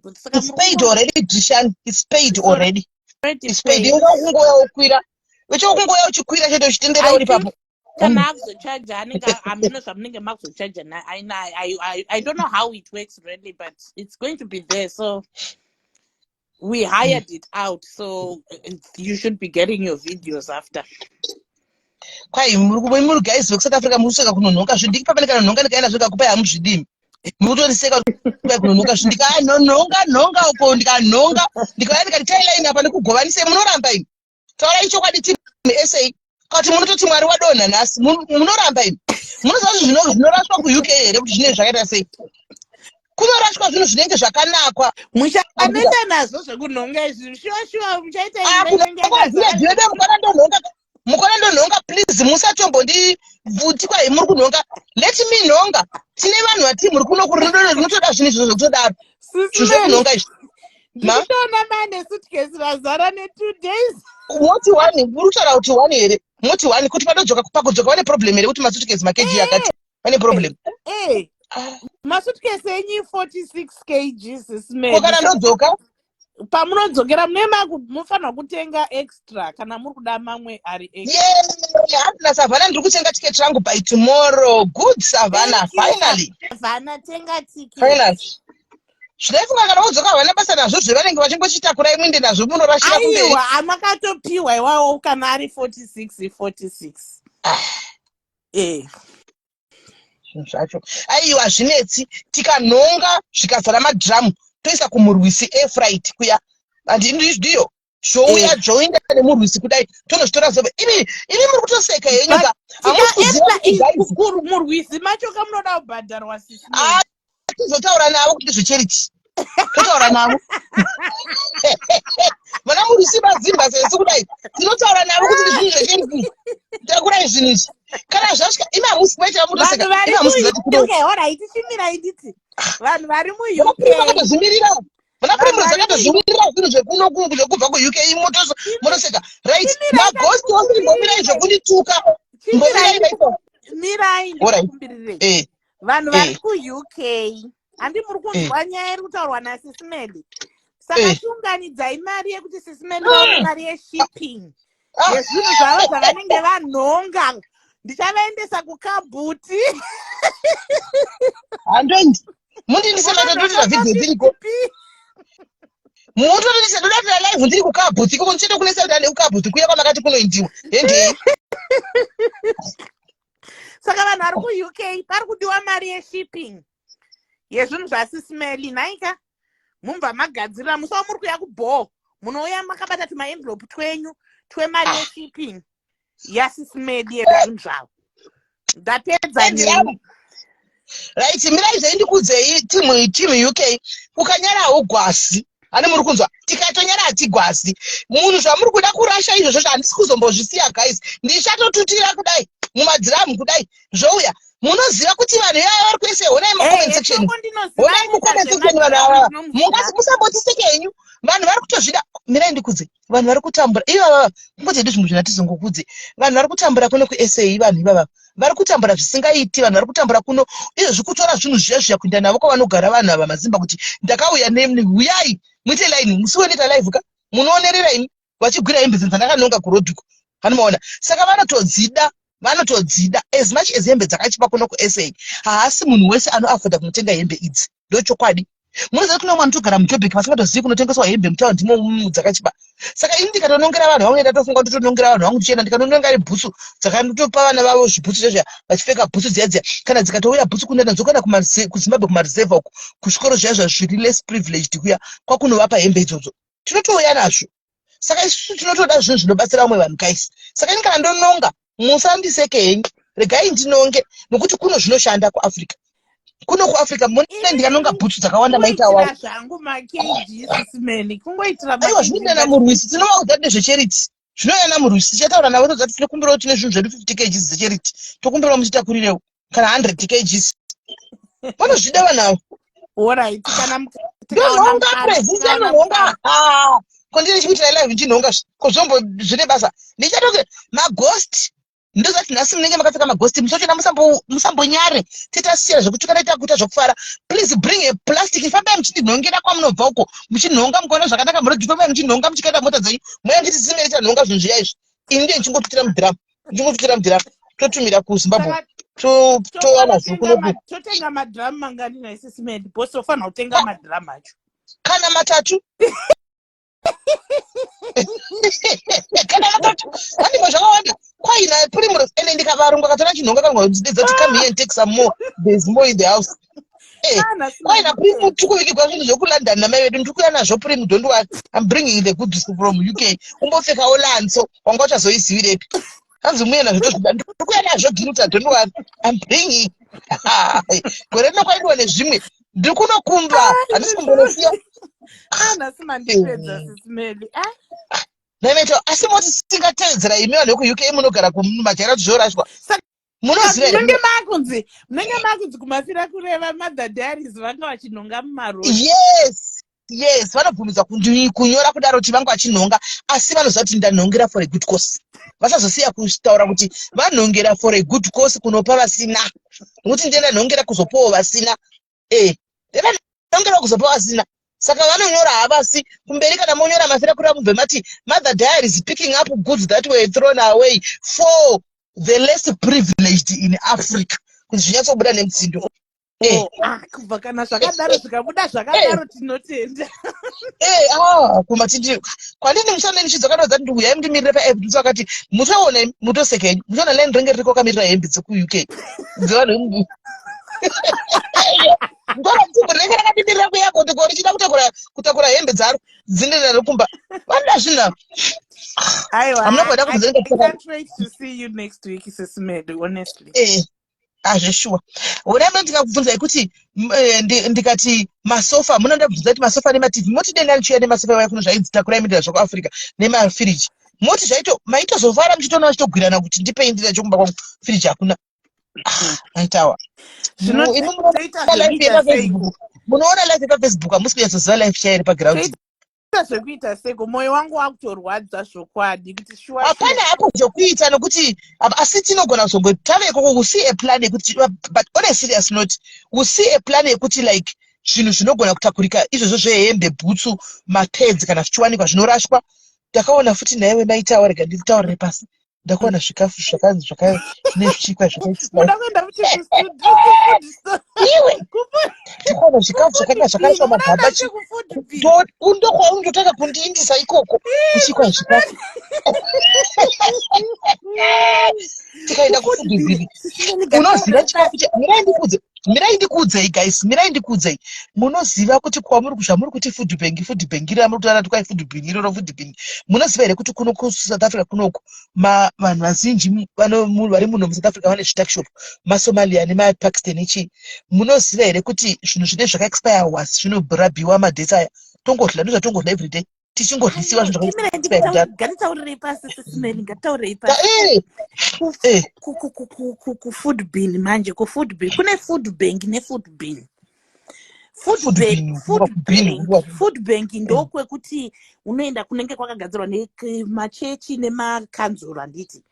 booth. Saka It's paid already, Drishan. It's paid It's already. already It's paid. paid. Iwe kungoya ukwira, uchikungoya uchikwira chete, uchitendera I uri think papo. Kana akuzochaja anenge hameno zvamunenge makuzochaja. I don't know how it works really, but it's going to be there. So we hired it out, so you should be getting your videos after. Kwai muri guys vekuSouth Africa, muri kusvika kunonhonga zvidiki papane kana nhonga ndikaenda zvikakupai hamuzvidimi. Muri kutoriseka kwai kunonhonga zvindika. Nonhonga nhonga uko, ndikanhonga, ndikauya ndikati tailaini apa ndikugovanisei, munoramba imi. Taurai chokwadi, timu sa kati munototi Mwari wadonha nhasi. Munoramba imi. Munoziva kuti zvinorashwa kuUK here, kuti zvinenge zvakaita sei kunorashwa zvinhu zvinenge zvakanakwa? Muchaneta nazvo zvekunhonga izvi, shuwa shuwa muchaita Ah, imba inenge yakazara. Kunhonga mukona ndonhonga, mukona ndonhonga. Please musatombondibvuti kwai muri kunhonga. Let me nhonga. Tine vanhu vati muri kuno rinotoda zvinhu izvozvo zvekutodaro, zvinhu zvekunhonga izvi. Ma? Ndikutoona mane suitcase razara ne2 days. Moti one, muri kutaura kuti one here? Moti one kuti padodzoka, pakudzoka vane problem here kuti masuitcase maKG akati? Vane problem? Eh. Ah. Masuitcase enyu 46 kg. Ko kana ndodzoka? Pamunodzokera mune munofanirwa kutenga extra kana muri kuda mamwe ari extra. Yeah, handina Savana, ndiri kutenga tiketi rangu by tomorrow. Good, Savana. Thank you. Finally. Savana, tenga tiketi. Finally. Zvinaifunga kana wodzoka havana basa nazvo, zvevanenge vachingochitakurai muinde nazvo munorashira kumberi. Aiwa, amakatopiwa iwawo kana ari 46, 46. Ah. Eh. Zvinhu zvacho aiwa zvinetsi. Tikanhonga zvikazara madhiramu, toisa kumurwisi airfreight kuya, handi ndiyo zvouya? Zvoenda nemurwisi kudai, tonozvitora zove. Imi muri kutoseka henyu ka, hamusi kuziva kuti guys. Murwizi macho kamunoda kubhadharwa, sisi. Ah, tizotaura navo kuti ndezvecharity, totaura navo vana murwisi mazimba sesu kudai, tinotaura navo kuti ndizvinhu zvecharity, takurai zvinhu izvi kana zvasvika. Imi hamusi maita mutoseka. Vanhu vari Imi hamusi kuziva kuti muUK, alright, chimirai nditi vanhu vari muUK. Vakatozvimirira vana. Vanhu Primrose vari akatozvimirira zvinhu zvekuno zvekubva kuUK. Motoseka, right? Chimirai. Magosti ose, imbomirai zvekundituka, imbomirai. Chimirai. Maita. Mirai. Alright. Ndikukumbirirei. Vanhu vari kuUK, handi muri kunzwa nyaya iri kutaurwa naSis Melly? Saka tiunganidzai mari yekuti Sis Melly vaone mari yeshipping yezvinhu zvavo zvavanenge vanhonga. Ndichavaendesa kukabuti. Handoendi, mundindise matatoitira vhidhiyo dziriko, mutotondise ndodatira live ndiri kukabhuti ikoko. Ndichete kunesa kuti ande kukabhuti kuya kwamakati kunoindiwa, hendei. Saka vanhu vari kuUK, pari kudiwa mari yeshipping yezvinhu zvaSis Melly. Nhaika, mumva magadzirira musi wamuri kuya kubhoo, munouya makabata tumaenvelope twenyu twemari yeshipping yaSis Melly yezvinhu zvavo. Ndapedza nemi. Right, mirai zvei ndikudzei team UK. Ukanyara haugwasi. Hani muri kunzwa? Tikatonyara hatigwasi. Munhu zvamuri kuda kurasha izvozvo handisi kuzombozvisiya guys. Ndichatotutira kudai mumadhiramu kudai zvouya. Munoziva kuti vanhu ivava vari kuese, honai mucomment section. Honai mucomment section vanhu ava. Musambotiseke henyu. Vanhu vari kutozvida. Mirai ndikudze. Vanhu vari kutambura ivava, kungoti hedu zvimwe zvinhu hatizongokudze. Vanhu vari kutambura kuno kuSA, vanhu ivava vari kutambura zvisingaiti. Vanhu vari kutambura kuno izvezvi, kutora zvinhu zviya zviya kuenda navo kwavanogara vanhu ava mazimba, kuti ndakauya huyai muite line. Musi wenoita live ka, munoonerera imi vachigwira hembe dzinhu dzandakanonga kurodhuko, anomaona. Saka vanotodzida, vanotodzida. As much as hembe dzakachipa kuno kuSA, haasi munhu wese anoafforda kunotenga hembe idzi, ndochokwadi. Munoziva kune vamwe vanotogara muJobek vasingatozivi kunotengeswa hembe mutaundi imomo dzakachipa. Saka ini ndikatonongera vanhu vangu, ndatofunga ndotonongera vanhu vangu, ndichienda ndikanononga nebhutsu dzakandotopa vana vavo zvibhutsu zvezviya, vachipfeka bhutsu dziya dziya. Kana dzikatouya bhutsu kuno, ndadzokana kuZimbabwe kumareserva uku, kuzvikoro zviya zva zviri less privileged kuya, kwakunovapa hembe idzodzo, tinotouya nazvo. Saka isusu tinotoda zvinhu zvinobatsira vamwe vanhu guys. Saka ini kana ndononga, musandiseke henyu, regai ndinonge, nokuti kuno zvinoshanda. KuAfrica kuno, kuAfrica mune ndikanonga bhutsu dzakawanda maita wavo. Zvangu maKGs many kungoitira. Aiwa, zvinoenda murwisi. Tinovaudza nezvecharity, zvinoenda murwisi. Tichataura navo, todza tinokumbirawo, tine zvinhu zvedu, 50 kgs dzecharity, tokumbirawo muchitakurirewo kana 100 kgs. Vanozvida vanhu avo. Alright, kana ndonhonga president, anonhonga kondini chikuitira live ndichinhonga kozvombo zvine basa. Ndichatoke maghost, ndozati nhasi munenge makapfeka maghost musochona, musambonyare. Titasiyana zvekutukana, itakuita zvokufara. Please bring a plastic, fambai muchindinhongera kwamunobva uko, muchinhonga mukaona zvakanaka murodhi, fambai muchinhonga, muchikaenda mota dzenyu, moya muchiti simere chanhonga zvinhu zviya izvi. Ini ndiye ndichingotutira mudhiramu, ndichingotutira mudhiramu, totumira kuZimbabwe, towana kunoku. Totenga madhiramu mangani naisisimedi bhosi? Tofanira kutenga madhiramu acho. Kana matatu, kana matatu handimwe zvakawanda kwaina Primrose. Ende ndikavarungu akatora chinhonga kangodzidza kuti, "Come here and take some more, there's more in the house." Kwaina Primu, tikuvikirwa zvinhu zvekuLondon namai vedu, ndikuya nazvo. Primu, don't worry, I'm bringing the goods from UK. Umbopfekawo lanso wanga uchazoizivirepi? Hanzi muye nazvo, tozvida, ndikuya nazvo. Giruta, don't worry, I'm bringing. Gore rino kwaidiwa nezvimwe, ndiri kunokumba, handisi kumbonosiya. Nhasi mandipedza, sisimeli. Nemeto, asi moti singatevedzera imi vanhu vekuUK munogara kumajaira kuti zvorashwa, munoziva. Munenge makunzi kumafira kureva Mother Diaries vanga vachinhonga mumarori. Yes, vanobvumidzwa kunyora kudaro kuti vanga vachinhonga, asi vanoziva kuti ndanhongera for a good cause. Vasazosiya kutaura kuti vanhongera for a good cause, kunopa vasina, nokuti ndiye ndanhongera kuzopawo vasina. Ndanhongera kuzopa vasina. Saka vanonyora havasi kumberi. Kana monyora mafira kureva, mubve mati Mother Diaries picking up goods that were thrown away for the less privileged in Africa, kuti zvinyatsobuda nemutsindo. Oh, ah, kubva kana zvakadaro, zvikabuda zvakadaro, tinotenda. Ah, kumatindi kwandini mushando ndichidzoka, ndodza kuti uyai mundimirire paapp. Ndisakati muchaona imi, mutoseka henyu, muchaona line ringe ririko kamirira hembe dzekuUK dzevanhu. Ngora mtumbu rinenge rakandimirira kuairport ko, richida kutakura hembe dzaro dzine rikumba. Vanoda zvinhu ava. Aiwa. Hamuna kuda I can't wait to see you next week, Sisimedi, honestly. Azveshuwa. Urambe ndikakubvunzai kuti ndikati masofa, munoda kubvunza kuti masofa nemaTV, moti denda ndichiuya nemasofa vaya kuno, zvainzi takurai mindira zvakuAfrica, nemafiriji, moti zvaito maitozofara muchitoona vachitogwirana kuti ndipei ndira chokumba kwangu, firiji hakuna. Ah, maitawa. Imi munoona life yepaFacebook, munoona life yepaFacebook, hamusi kunyatsoziva life chairi paground. Toita zvekuita seko? Mwoyo wangu wakutorwadza zvokwadi kuti shuwa. Hapana hapo zvekuita, nokuti asi tinogona kuzongo taveko, we see a plan yekuti, but on a serious note, we see a plan yekuti like zvinhu zvinogona kutakurika izvozvo zvehembe, bhutsu, mapads, kana zvichiwanikwa zvinorashwa. Ndakaona futi naiwe maitawa, rega nditaurire pasi, ndakaona zvikafu zvakanzi zvine zvichikwa. Muda kuenda futi Iwe, ndakaona zvikafu zvakanga zvakaiswa magaba. Ndokwaunototanga kundiindisa ikoko kuchikwa zvikafu, tikaenda kufood bin. Unoziva chikafu, mirai ndikudze. Mirai ndikuudzei guys, mirai ndikuudzei. Munoziva kuti kwamuri zvamuri kuti food bank, food bank iri ramuri kutaura kuti kwai food bin iroro food bin. Munoziva here kuti kuno kuSouth Africa kunoku vanhu vazhinji vari muno muSouth Africa vane zvituckshop, maSomalia nemaPakistan ichi. Munoziva here kuti zvinhu zvine zvakaexpire was zvinorabhiwa madates aya tongodla ndozvatongodla everyday tichingodlisiwa zvinhu zvakaexpire kudhara. Ngatitaurirei pasi sisimeli, ngatitaurirei pasi. Kufood bin manje, kufood bin kune food bank nefood bin. Food bank, food bank, food bank ndokwekuti unoenda kunenge kwakagadzirwa nemachechi nemakanzuro, handiti?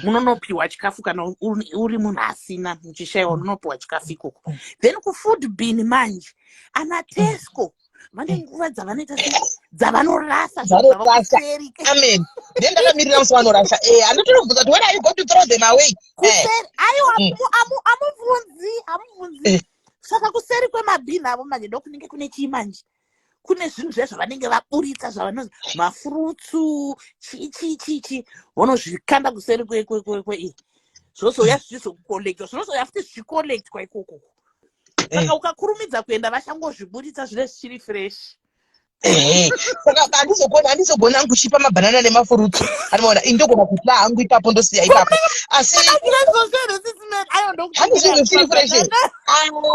Munonopiwa chikafu kana uri munhu asina, muchishayiwa, unonopiwa chikafu ikoko. Then kufood bin manje, ana Tesco vane nguva dzavanoita se dzavanorasa Vanorasa. Amen. Then ndakamirira musi vanorasa. Handitorobvunza kuti when are you going to throw them away? Kuseri, aiwa, amubvunzi, amubvunzi. Saka kuseri kwemabhini avo manje ndokunenge kune chii manje, kune zvinhu zviya zvavanenge vaburitsa, zvavanozi mafruits, chii chii chii chii, vonozvikanda kuseri kwei, zvozouya zvichizocollectwa, zvinozouya futi zvichicollectwa ikoko. Saka ukakurumidza kuenda, vachangozviburitsa zvine zvichiri fresh. Ehe, saka handizogona hangu kuchipa mabhanana nemafruits, anoona indogona kutla hangu ipapo, ndosiya ipapo, asi handi zvinhu zvichiri fresh.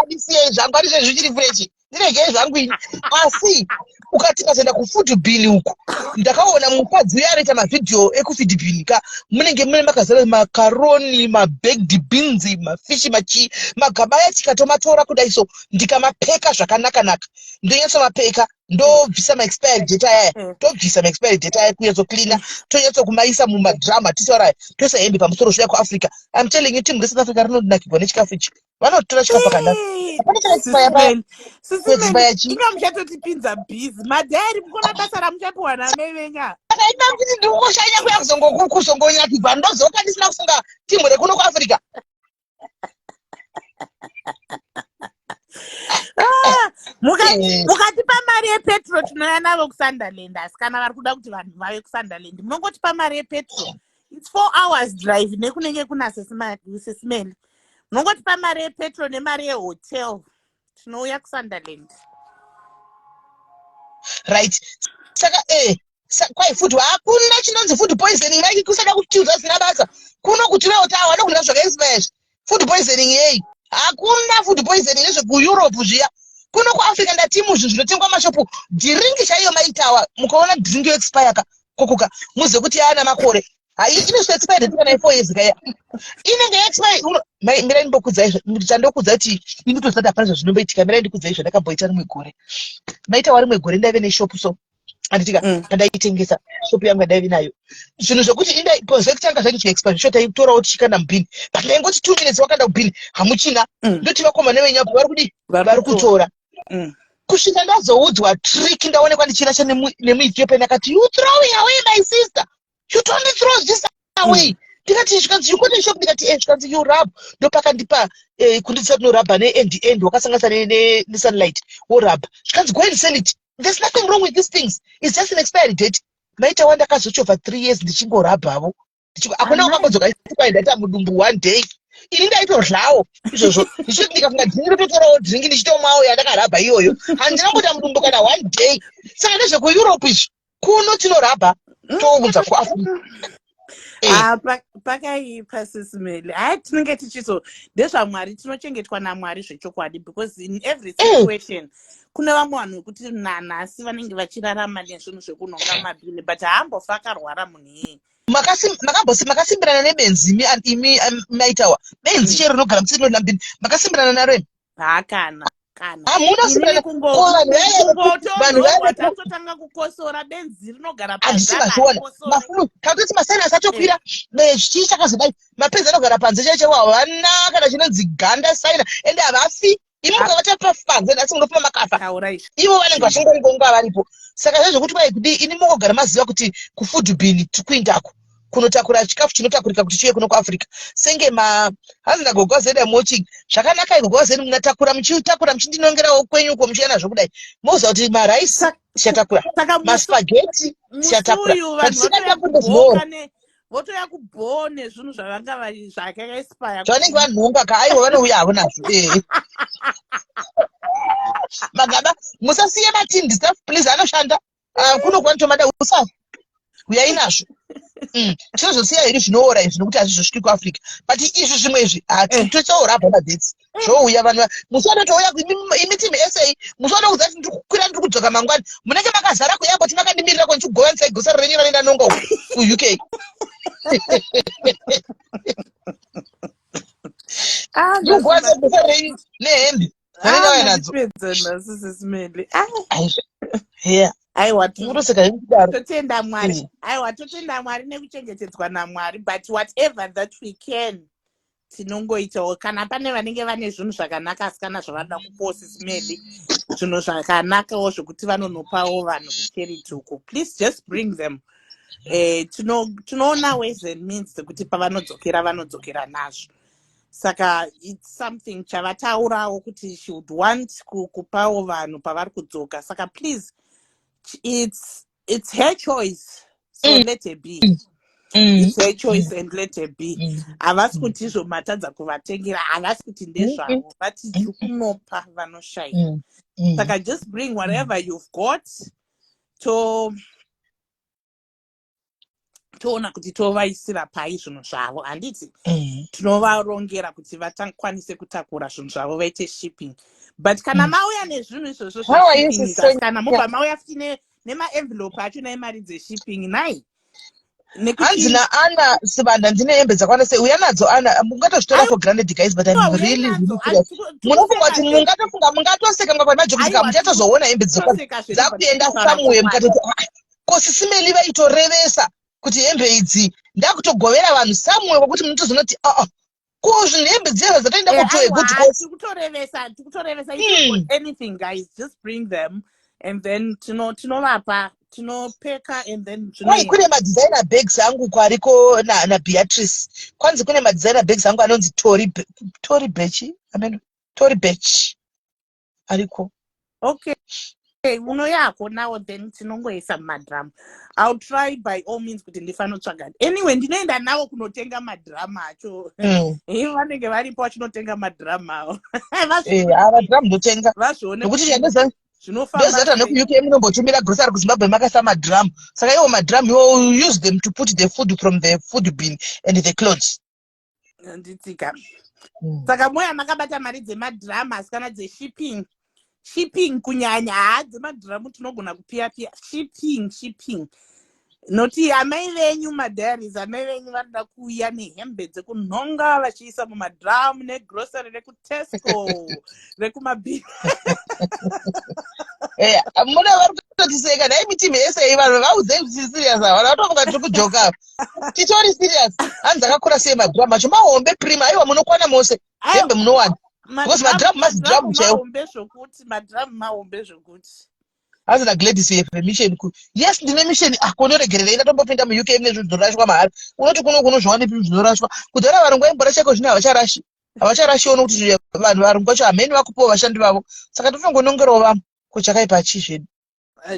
Ndisiyei zvangu, handi zvinhu zvichiri fresh, ndiregei zvangu ini. Asi ukati kazoenda kufood bin uku, ndakaona mukadzi uyo anoita mavhidhiyo ekufood bin ka, munenge mune makazara makaroni, mabaked beans, mafishi, machi magaba aya. Tikatomatora kudai so, ndikamapeka zvakanaka-naka, ndonyatsomapeka, ndobvisa maexpiry date ayaya, tobvisa maexpiry date aya, kunyatsocleana, tonyatsokumaisa mumadrum atisauraya, toisa hembe pamusoro, zviya kuAfrica. I'm telling you, team reSouth Africa rinonakirwa nechikafu ichi, vanotora chikafu akadaro, hapana chakaexpire paya. Kuexpire chii? Inga muchatotipinza busy madhari, mukona basa ramuchapiwa namai venya. Akaita kuti ndikushanya kuya kuzongonyakirwa, ndozoka ndisina kufunga timu rekuno kuAfrica. Ah, mukatipa mari yepetro, tinouya navo kuSunderland. Asi kana vari kuda kuti vanhu vave kuSunderland, munongotipa mari yepetro. It's 4 hours drive nekunenge kuna Sesimeli. Munongotipa mari yepetro nemari yehotel, tinouya kuSunderland. Right, saka kwai food, hakuna chinonzi food poisoning. Maiki kusada kutiudza zvisina basa kuno kuti veotawa nokudya zvakaexpire izvi. Food poisoning yei? Hakuna food poisoning, nezvekuEurope zviya. Kuno kuAfrica, ndatimu zvinhu zvinotengwa mashopu, dhiringi chaiyo maitawa, mukaona dhiringi yoexpire ka kokuka, muzive kuti yaana makore. Hai, inosvika expire date kana 4 years kaya inenge yaexpire. Mirai ndimbokudzai chandokudza kuti inotozati hapana zvazvinomboitika. Mirai ndikudzai zvandakamboita rimwe gore. Maitawa, rimwe gore ndaive neshopu so, anditika, pandaitengesa shopu yangu yandaive nayo, zvinhu zvekuti zvekutanga zvainge zvikaexpire zvisho, taitorawo tichikanda mubhini, but ndaingoti 2 minutes wakanda mubhini, hamuchina. Ndoti vakomana venyapo vari kudii? Vari kutora. Kusvika ndazoudzwa trick, ndaonekwa ndichirasha nemuEthiopian, akati, "You throwing away, my sister, you don't throw this away." Ndikati, zvikanzi, "You got a shop?" Ndikati, "Eh." Zvikanzi, "You rub." Ndopakandipa kundidzisa tinorabha neend end wakasanganisa nesunlight, worabha. Zvikanzi, "Go and sell it. There's nothing wrong with these things, it's just an expiry date." Maita wa, ndakazochovha 3 years ndichingorabhavo. Hakuna wakambodzoka kwai ndaita mudumbu one day. Ini ndaitoryawo izvozvo, ndichiti ndikafunga dhingi, ndototorawo dhingi ndichitomwawo yandakarabha iyoyo. Handina kuita mudumbu kana one day. Saka ndezvekuEurope izvi, kuno tinorabha, tounza kuAfrica. Ah, pakaipa sisimeli. Hai, tinenge tichizo ndezvaMwari, tinochengetwa naMwari zvechokwadi, because in every situation kune vamwe vanhu vekuti nanhasi vanenge vachirarama nezvinhu zvekunhonga mabhini, but haambofa akarwara munhu iyeye. Makasimbirana nebenzi imi maitawa, benzi chero rinogara musiri rinodla makasimbirana naro imi? Haakana kana. Hamuna Inini simbirana. Ko vanhu vanhu kungotonhorwa, tatotanga kukosora, benzi rinogara Handisi panze. Mazviona Harikosori. mafumu kakutoti masinus atokwira, chii chakazodai, mapenzi anogara panze chaicho, havana kana chinonzi ganda sinus, ende havafi. Imi mukavata panze nhasi, munofuma makafa. Taura izvi. Ivo vanenge vachingongonga varipo. Saka zvezvekuti kwai kudii, ini mungogara maziva kuti kufood bin tikuindako kunotakura chikafu chinotakurika kuti chiuye kuno kuAfrica. Senge ma hanzi nagogo wazeni, am watching zvakanaka. Igogo wazeni, munatakura, muchitakura, muchindinongerawo kwenyu uko, muchiuya nazvo kudai, moziva kuti maraisi Saka tichatakura, saka musi maspaghetti musi tichatakura, uyu but vanhu vatoya tisingatakuri zvinoora. kubhoka ne Votoya kubhoo nezvinhu zvavanga zvakaexpire. Zvanenge vanhonga ka, aiwa, vanouya havo nazvo. Magaba musasiye matinned stuff, please, anoshanda. Ah, kuno kwanotomada usa uyai nazvo. Tinozosiya hedu zvinoora izvi nokuti hazvizosviki kuAfrica, but izvi zvimwe izvi hatitochaora madhets zvouya. Vanhu musi wanotouya imi team SA, musi wanokuudza kuti ndiri kukwira, ndiri kudzoka mangwani, munenge makazara kuairport makandimirira konchigovanisai grocery renyu ranoenda nonga uku kuUK. Ah, ndikugowanisa grocery renyu nehembe dzanenge vauya nadzo. Mandipedza nhasi, Sis Melly. Ah, Yeah. Aiwa, Muroseka zvekudaro. Totenda Mwari. Aiwa, totenda Mwari nekuchengetedzwa naMwari, but whatever that we can, tinongoitawo. Kana pane vanenge vane zvinhu zvakanaka, asi kana zvavanoda kupawo Sis Melly, zvinhu zvakanakawo zvokuti vanonopawo vanhu kucharity uko, please just bring them. Tinoona ways and means dzekuti pavanodzokera, vanodzokera nazvo. Saka it's something chavataurawo kuti she would want kupawo vanhu pavari kudzoka. Saka please, it's her choice, so let her be. It's her choice and let her be. Havasi kuti izvo matadza kuvatengera, havasi kuti ndezvavo, vati tiri kunopa vanoshaya. Saka just bring whatever you've got, to toona kuti tovaisira pai zvinhu zvavo, handiti? Tinovarongera kuti vatakwanise kutakura zvinhu zvavo, vaite shipping. But kana mauya nezvinhu izvozvo How are you, zveshipping, Sister? kana mobva mauya futi nemaenvelope acho naemari dzeshipping nai. Hanzi naAna Sibanda, "Ndine hembe dzakawanda sei?" Uya nadzo, Ana. Mungatozvitora for granted, guys, but I'm really, really serious. Munofunga kuti mungatofunga, mungatoseka mukapa majokisi ka, muchatozoona hembe dzakuenda somewhere, mukatoti, "Ah, ko Sis Melly vaitorevesa kuti hembe idzi ndakutogovera vanhu somewhere," kwekuti munotozonoti, "Aa, ko zvinhu hembe dziya dzatoenda kutoe good course." Tikutorevesa, tikutorevesa. If you've got anything, guys, just bring them and then tinovapa, tinopeka and then Kwai kune madesigner bags angu kwariko naBeatrice. Kwanzi kune madesigner bags angu anonzi Tory Burch, amen, Tory Burch ariko. Okay, unoyako nawo, then tinongoisa mumadhiramu. I'll try by all means kuti ndifanotsvaga. Anyway, ndinoenda nawo kunotenga madhiramu acho. Vanenge varipo vachinotenga madhiramu avo. Madhiramu ndotenga. Vazvione. Nokuti chandoziva Zvinofamba. Ndozata nekuUK munombotumira grocery kuZimbabwe makaisa madhiramu. Saka iwo madhiramu iwo, you use them to put the food from the food bin and the clothes. Nditsika. Saka moya makabata mari dzemadhiramu, asi kana dzeshipping, shipping kunyanya. Haa, dzemadhiramu tinogona kupiya piya. Shipping, shipping, noti amai venyu, madiaries, amai venyu vanoda kuuya nehembe dzekunhonga vachiisa mumadhiramu negrocery rekuTesco, rekumabhi. Muna vari kutotiseka nhai miteam yese. Vanhu vaudzei kuti tiri serious. Ava vanhu vatofunga tiri kujoka, titori serious. Hanzi akakura sei madhiramu acho? Mahombe, prima. Aiwa, munokwana mose, hembe munowana because madhiramu mazidhiramu chaiwo. Mahombe zvokuti, madhiramu mahombe zvokuti. Hanzi naGladys, "You have a mission." Yes, ndine mission. Ah, konoregererei? Ndatombopinda muUK mune zvinhu zvinorashwa mahara. Unoti kuno kunozviwanepi zvinhu zvinorashwa? Kudhara varungu vaimborasha, iko zvino havacharashi, havacharashiwo nokuti vanhu varungu vacho hameni vakupiwa vashandi vavo. Saka totongonongerawo vamwe. Ko chakaipa chii zvedu?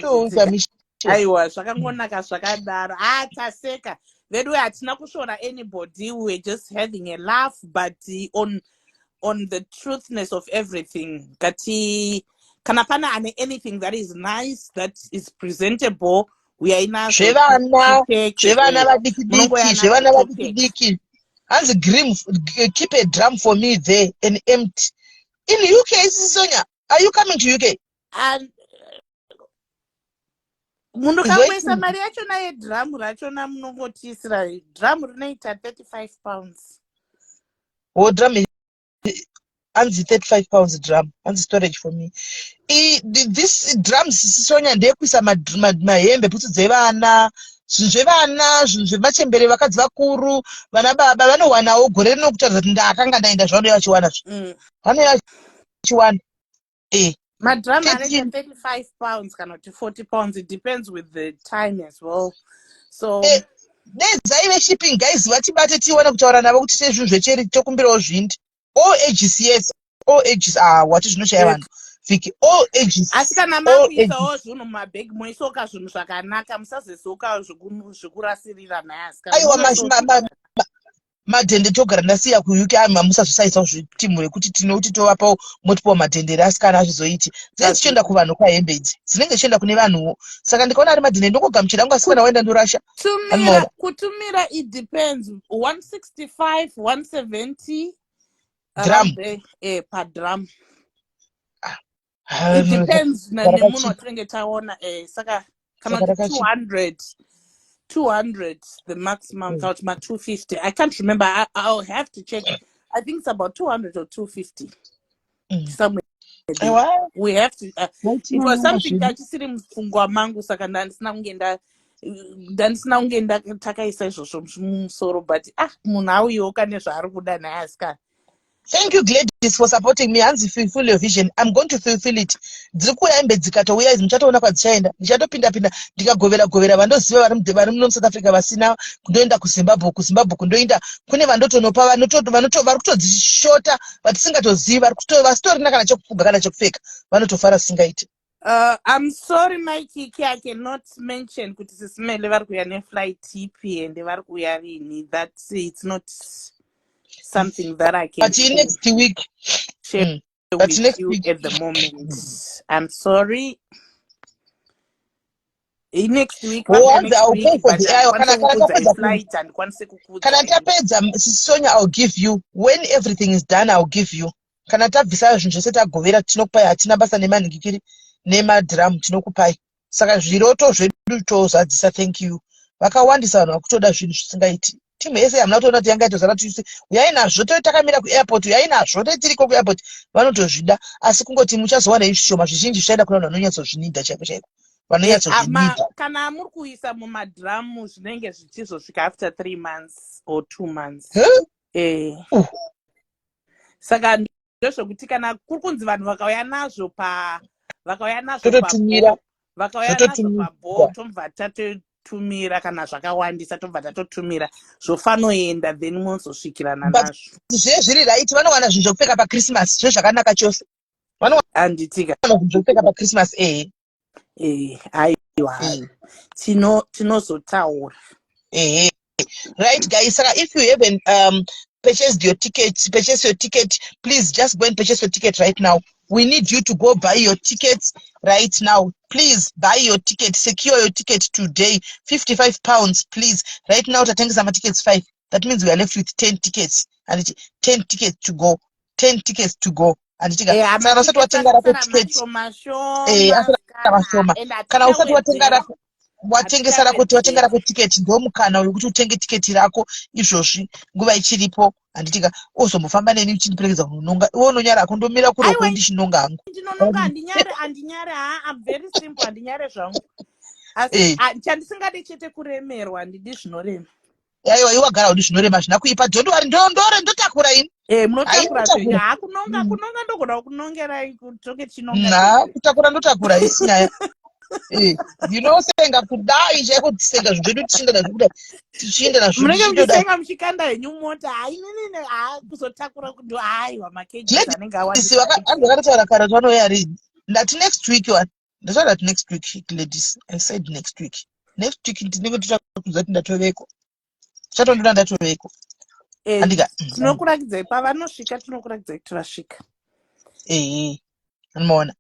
Toita mission. Aiwa, zvakangonaka zvakadaro. Ah, taseka vedu, hatina kusvora anybody. We were just having a laugh, but on the truthness of everything, ngati kana pane ane anything that is nice, that is presentable, uyai nazvo. Zvevana, Tipfeke, zvevana vadiki munongoya diki, nazvo, zvevana vadiki topfeka. diki. Hanzi, "Grim, keep a drum for me there and empty in UK." Sonia, are you coming to UK? And munhu kangoisa mari yachona yedhiramu rachona, munongotiisira dhiramu rinoita £35. Wo drum hanzi £35 drum. Hanzi, "Storage for me." This drums, Sonia, ndeyekuisa mahembe, bhutsu dzevana, zvinhu zvevana, zvinhu zvemachembere, vakadzi vakuru, vana baba vanowanawo. Gore rino kutaridza kuti ndakanga ndaenda, zvavanouya vachiwana zvi vanouya vachiwana e. Madhiramu anoita £35 kana kuti £40. It depends with the time as well, so Dedzai veshipping, guys, vatibate tione kutaura navo kuti tine zvinhu zvecheri, tokumbirawo zvindi. All ages, yes, all ages. Ah, wati zvinoshaya vanhu. Viki, all ages. Asi kana All makuisawo zvinhu mumabhegi, moisoka zvinhu zvakanaka, musazoisoka zvekurasirira naye, asikana. Aiwa, Munoisawo madhende togara ndasiya kuUK. Ami musazvisaisawo zvitimu rekuti tinoti tovapawo, motipawo madhendere, asikana, hazvizoiti. Dzinenge dzichienda kuvanhu kwahembe idzi, dzinenge dzichienda kune vanhuwo. Saka ndikaona ari madhende, ndongogamuchira angu, asikana, waenda ndorasha. Tumira. Anoona. Kutumira, it depends, 165, 170 Drum. Around there, padrum. It depends Saka nemunhu watinenge taona. Saka kana Saka kuti rakachipa. 200, 200 the maximum, kana kuti ma250, I can't remember. I'll have to check. I think it's about 200 or 250, somewhere there. Aiwa. We have to it was something zvedu. Chachisiri mupfungwa mangu, saka ndandisina kunge takaisa izvozvo mumusoro, but ah, munhu auyewo kane zvaari kuda naye, asikana. Thank you, Gladys, for supporting me. Hanzi, "Fulfill your vision." I'm going to fulfill it. Dziri kuuya hembe, dzikatouya idzi, muchatoona kwadzichaenda. Ndichatopinda-pinda ndikagovera govera vandoziva vari muno muSouth Africa vasina. Kundoenda kuZimbabwe, kuZimbabwe kundoenda kune vandotonopa vari kutodzishota, vatisingatozivi, vasitorina kana chekufuga kana chekupfeka, vanotofara singaiti. I'm sorry, Mike, I cannot mention kuti Sisimele vari kuuya neflight ipi ende vari kuuya rini. That it's not something that I can But next week share But with next you week at the moment. I'm sorry. Next week, Oh, vari kuuya hanzi, next I'll pay week, for but the aiwa, kana handikwanise kana kukuudzai tapedza flight, handikwanise kana kukuudzai. Tapedza, Sonia, I'll give you. When everything is done, I'll give you. Kana tabvisa zvinhu zvese, tagovera, tinokupai. Hatina basa nemanhingikiri nemadhiramu, tinokupai. Saka zviroto zvedu tozadzisa. Thank you. Vakawandisa vanhu vakutoda zvinhu zvisingaiti. Timu yese hamuna kutoona kuti yanga itozara tisi, uyai nazvo, toi takamira kuairport, uyai nazvo, toi tiriko kuairport. Vanotozvida, asi kungoti muchazowana zvishoma, zvizhinji zvichaenda kuna vanhu vanonyatsozvinida chaiko chaiko, vanonyatsozvinida. Kana muri kuisa mumadhiramu, zvinenge zvichizosvika after 3 months or 2 months. Huh? Saka ndezvekuti kana kuri kunzi vanhu vakauya nazvo pa vakauya nazvo Tototumira. Vakauya nazvo Zvototumira. pabho, tobva tatotumira. Kana zvakawandisa, tobva tatotumira, zvofanoenda, then mozosvikirana But nazvo. Zve zviri right, vanowana zvinhu zvekupfeka paChristmas, zvezvakanaka chose. Handitika? Vanowana zvinhu zvekupfeka paChristmas, ehe. Aiwa, tinozotaura. Ehe, right guys, saka if you haven't purchased your ticket, purchase your ticket. Please just go and purchase your ticket right now. We need you to go buy your tickets right now. Please buy your ticket, secure your ticket today. £55, please, right now. Tatengesa matickets 5, that means we are left with 10 tickets, anditi? 10 tickets to go, 10 tickets to go, anditika? Saka usati watenga rako ticket, asara mashoma. Kana usati watenga rako, watengesa rako, watenga rako tiketi, ndomukana wekuti utenge tiketi rako izvozvi nguva ichiripo, handitika? Ozombofamba neni uchindiperekedza kunononga. Iwe unonyara hako, ndomira kuroko ndichinonga hangu. Ndinononga, handinyare, handinyare. Ha, I'm very simple, handinyare zvangu, asi chandisingadi chete kuremerwa, handidi zvinorema. Aiwa, iwe wagara udi zvinorema, zvina kuipa. Don't worry, ndore ndotakura ini. Munotakura Hayi, zvenyu. Ha, kunonga, kunonga ndogona kunongerai, toke tichinonga. Na kutakura ndotakura, isi nyaya. Ndinosenga kudai chaiko, tisenga zvinhu zvedu, tichienda nazvo kudai, tichienda nazvo. Munenge tichitodai. muchisenga, muchikanda henyu mota. Hainini, ha, kuzotakura kundo, aiwa, makeji anenge Isi awandisa. Hanzi vakataura kare kuti vanouya rini. Ndati next week one, ndataura kuti next week, ladies. I said next week. Next week ndinenge totakuudza kuti ndatoveko, chatondoda ndatoveko. Handika? Tinokurakidzai pavanosvika, tinokurakidzai kuti vasvika. Ehe, anomaona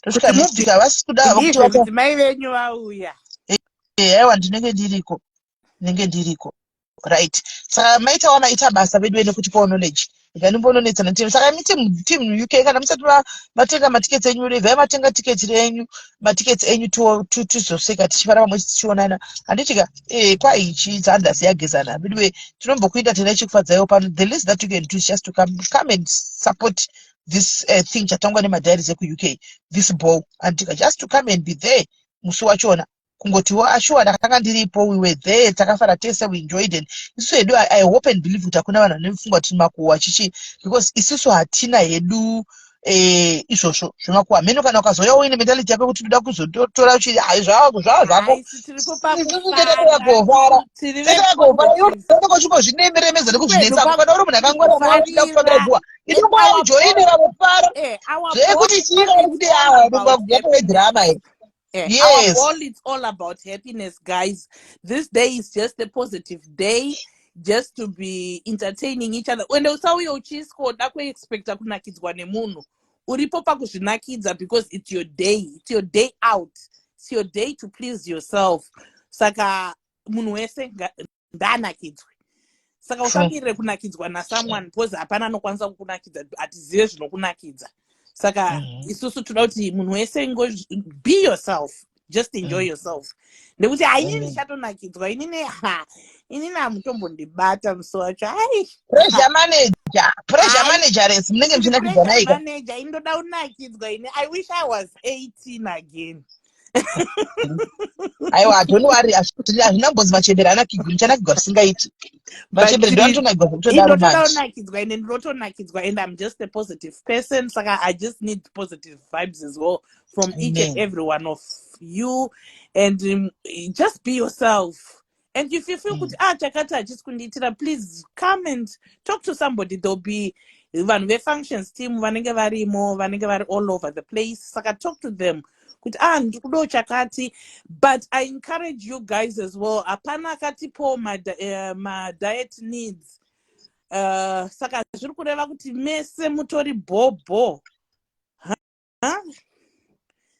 tosvika Kuti next week. Havasi kuda havo kuti ndizvo kuti mai venyu vauya. Aiwa, ndinenge ndiriko, ndinenge ndiriko. Right, saka maitawa maita basa vedu nekutipawo knowledge. Ikanimbononetsana team. Saka imi team UK, kana musati matenga matiketi enyu, revhai matenga tiketi renyu, matiketi enyu, tizoseka tichifara pamwe tichionana, handitika? Kwaichi dzandasi yagezana veduwe, tinombokuita tena chikufadzaiwo pano. The least that you can do is just to come and support this thing chatangwa nemadiaries ekuUK, this ball, handitika? Just to come and be there musi wachona, kungotiwo ashuwa ndakanga ndiripo, we were there, takafara tese, we enjoyed. And isusu hedu, I hope and believe kuti hakuna vanhu vane pfungwa kuti makuhwa chichi, because isusu hatina hedu. Izvozvo zvemakuhwa mheno. Kana ukazouya uine mentality yako yekuti ndoda kuzotora uchiri, hai, zvava zvava zvako. Haisi tiripo pakufara, tiri unenge uchingozvinemeremedza nekuzvinetsa. Kana uri munhu akangwara, uchida kufambira guwa, inongojoinira mufara zvekuti chii kana kuti yatove drama here. Our goal is all about happiness, guys. This day is just a positive day, just to be entertaining each other. Ende usauye uchisikoda kuexpecta kunakidzwa nemunhu. Uripo pakuzvinakidza because it's your day, it's your day out, it's your day to please yourself. Saka munhu wese ngaanakidzwe. Saka usamirire kunakidzwa nasomeone, because hapana anokwanisa kukunakidza. Hatizive zvinokunakidza. Saka isusu toda kuti munhu wese ngo be yourself, just enjoy yourself, nekuti hainini ndichatonakidzwa inini. Ha, inini hamutombondibata musi wacho, ai. Pressure manager, pressure manageress, munenge muchinakidzwa naika. Manager, indoda kunakidzwa ini. I wish I was 18 again. Aiwa, don't worry, hazvinambonzi machembere anakigwi. Muchanakigwa zvisingaiti. Machembere ndo anotonakigwa zvekutodaro. Indotoda Manje kunakidzwa ende ndinotonakidzwa, and I'm just a positive person. Saka I just need positive vibes as well from each and Amen. Every one of you. And just be yourself, and if you feel kuti ah, chakati hachisi kundiitira, please come and talk to somebody. There'll be vanhu vefunctions team vanenge varimo, vanenge vari all over the place. Saka talk to them kuti ah, ndiri kudawo chakati. But I encourage you guys as well, hapana akatipo madiet needs. Saka zviri kureva kuti mese mutori bhobho. Huh?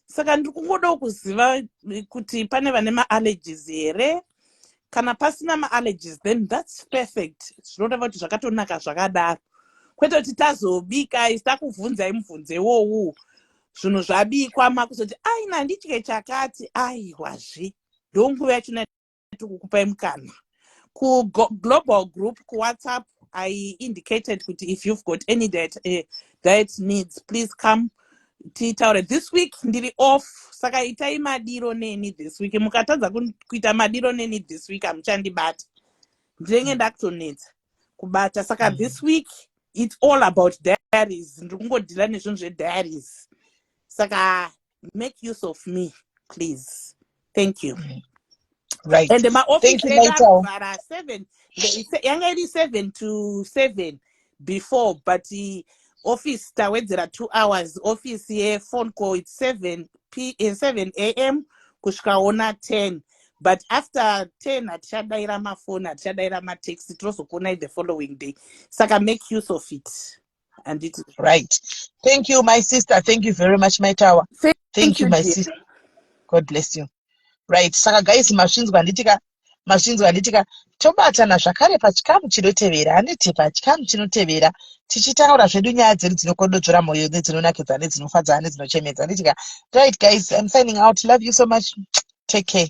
Saka ndiri kungodawo kuziva kuti pane vane maallergies here. Kana pasina maallergies, then that's perfect. Zvinoreva kuti zvakatonaka zvakadaro, kwete kuti tazobika isi takubvunzai mubvunzo iwowu, zvinhu zvabikwa, makuzoti aina, handitye chakati. Aiwazve, ndonguva yachona tikukupai mukana. Kuglobal group kuWhatsApp, I indicated kuti if you've got any diet needs, please come titaure. This week ndiri off, saka itai madiro neni this week. Mukatadza kuita madiro neni this week, hamuchandibata, ndinenge ndakutonetsa kubata. Saka this week it's all about diaries. Ndiri kungodhila nezvinhu zvediaries, saka make use of me, please. Thank you. Right. And maofisi Thank you, edu Maitao. akuvhara 7. Yanga iri 7 to 7 before, but office tawedzera 2 hours. Office yephone call, it's 7 p 7 a.m. kusvikaona 10, but after 10 hatichadayira mafoni, hatichadayira matext. Tinozokuonai the following day. Saka make use of it, handiti? Right, thank you, my sister. Thank you very much, Maitawa. Thank Thank you, you, my dear. sister. God bless you. Right, saka guys, mazvinzwa, handitika? Mazvinzwa, handitika? Tobatana zvakare pachikamu chinotevera, handiti? Pachikamu chinotevera tichitaura zvedu nyaya dzedu dzinokododzora mwoyo, nedzinonakidza, nedzinofadza, nedzinochemedza, handitika? Right guys, I'm signing out. Love you so much. Take care.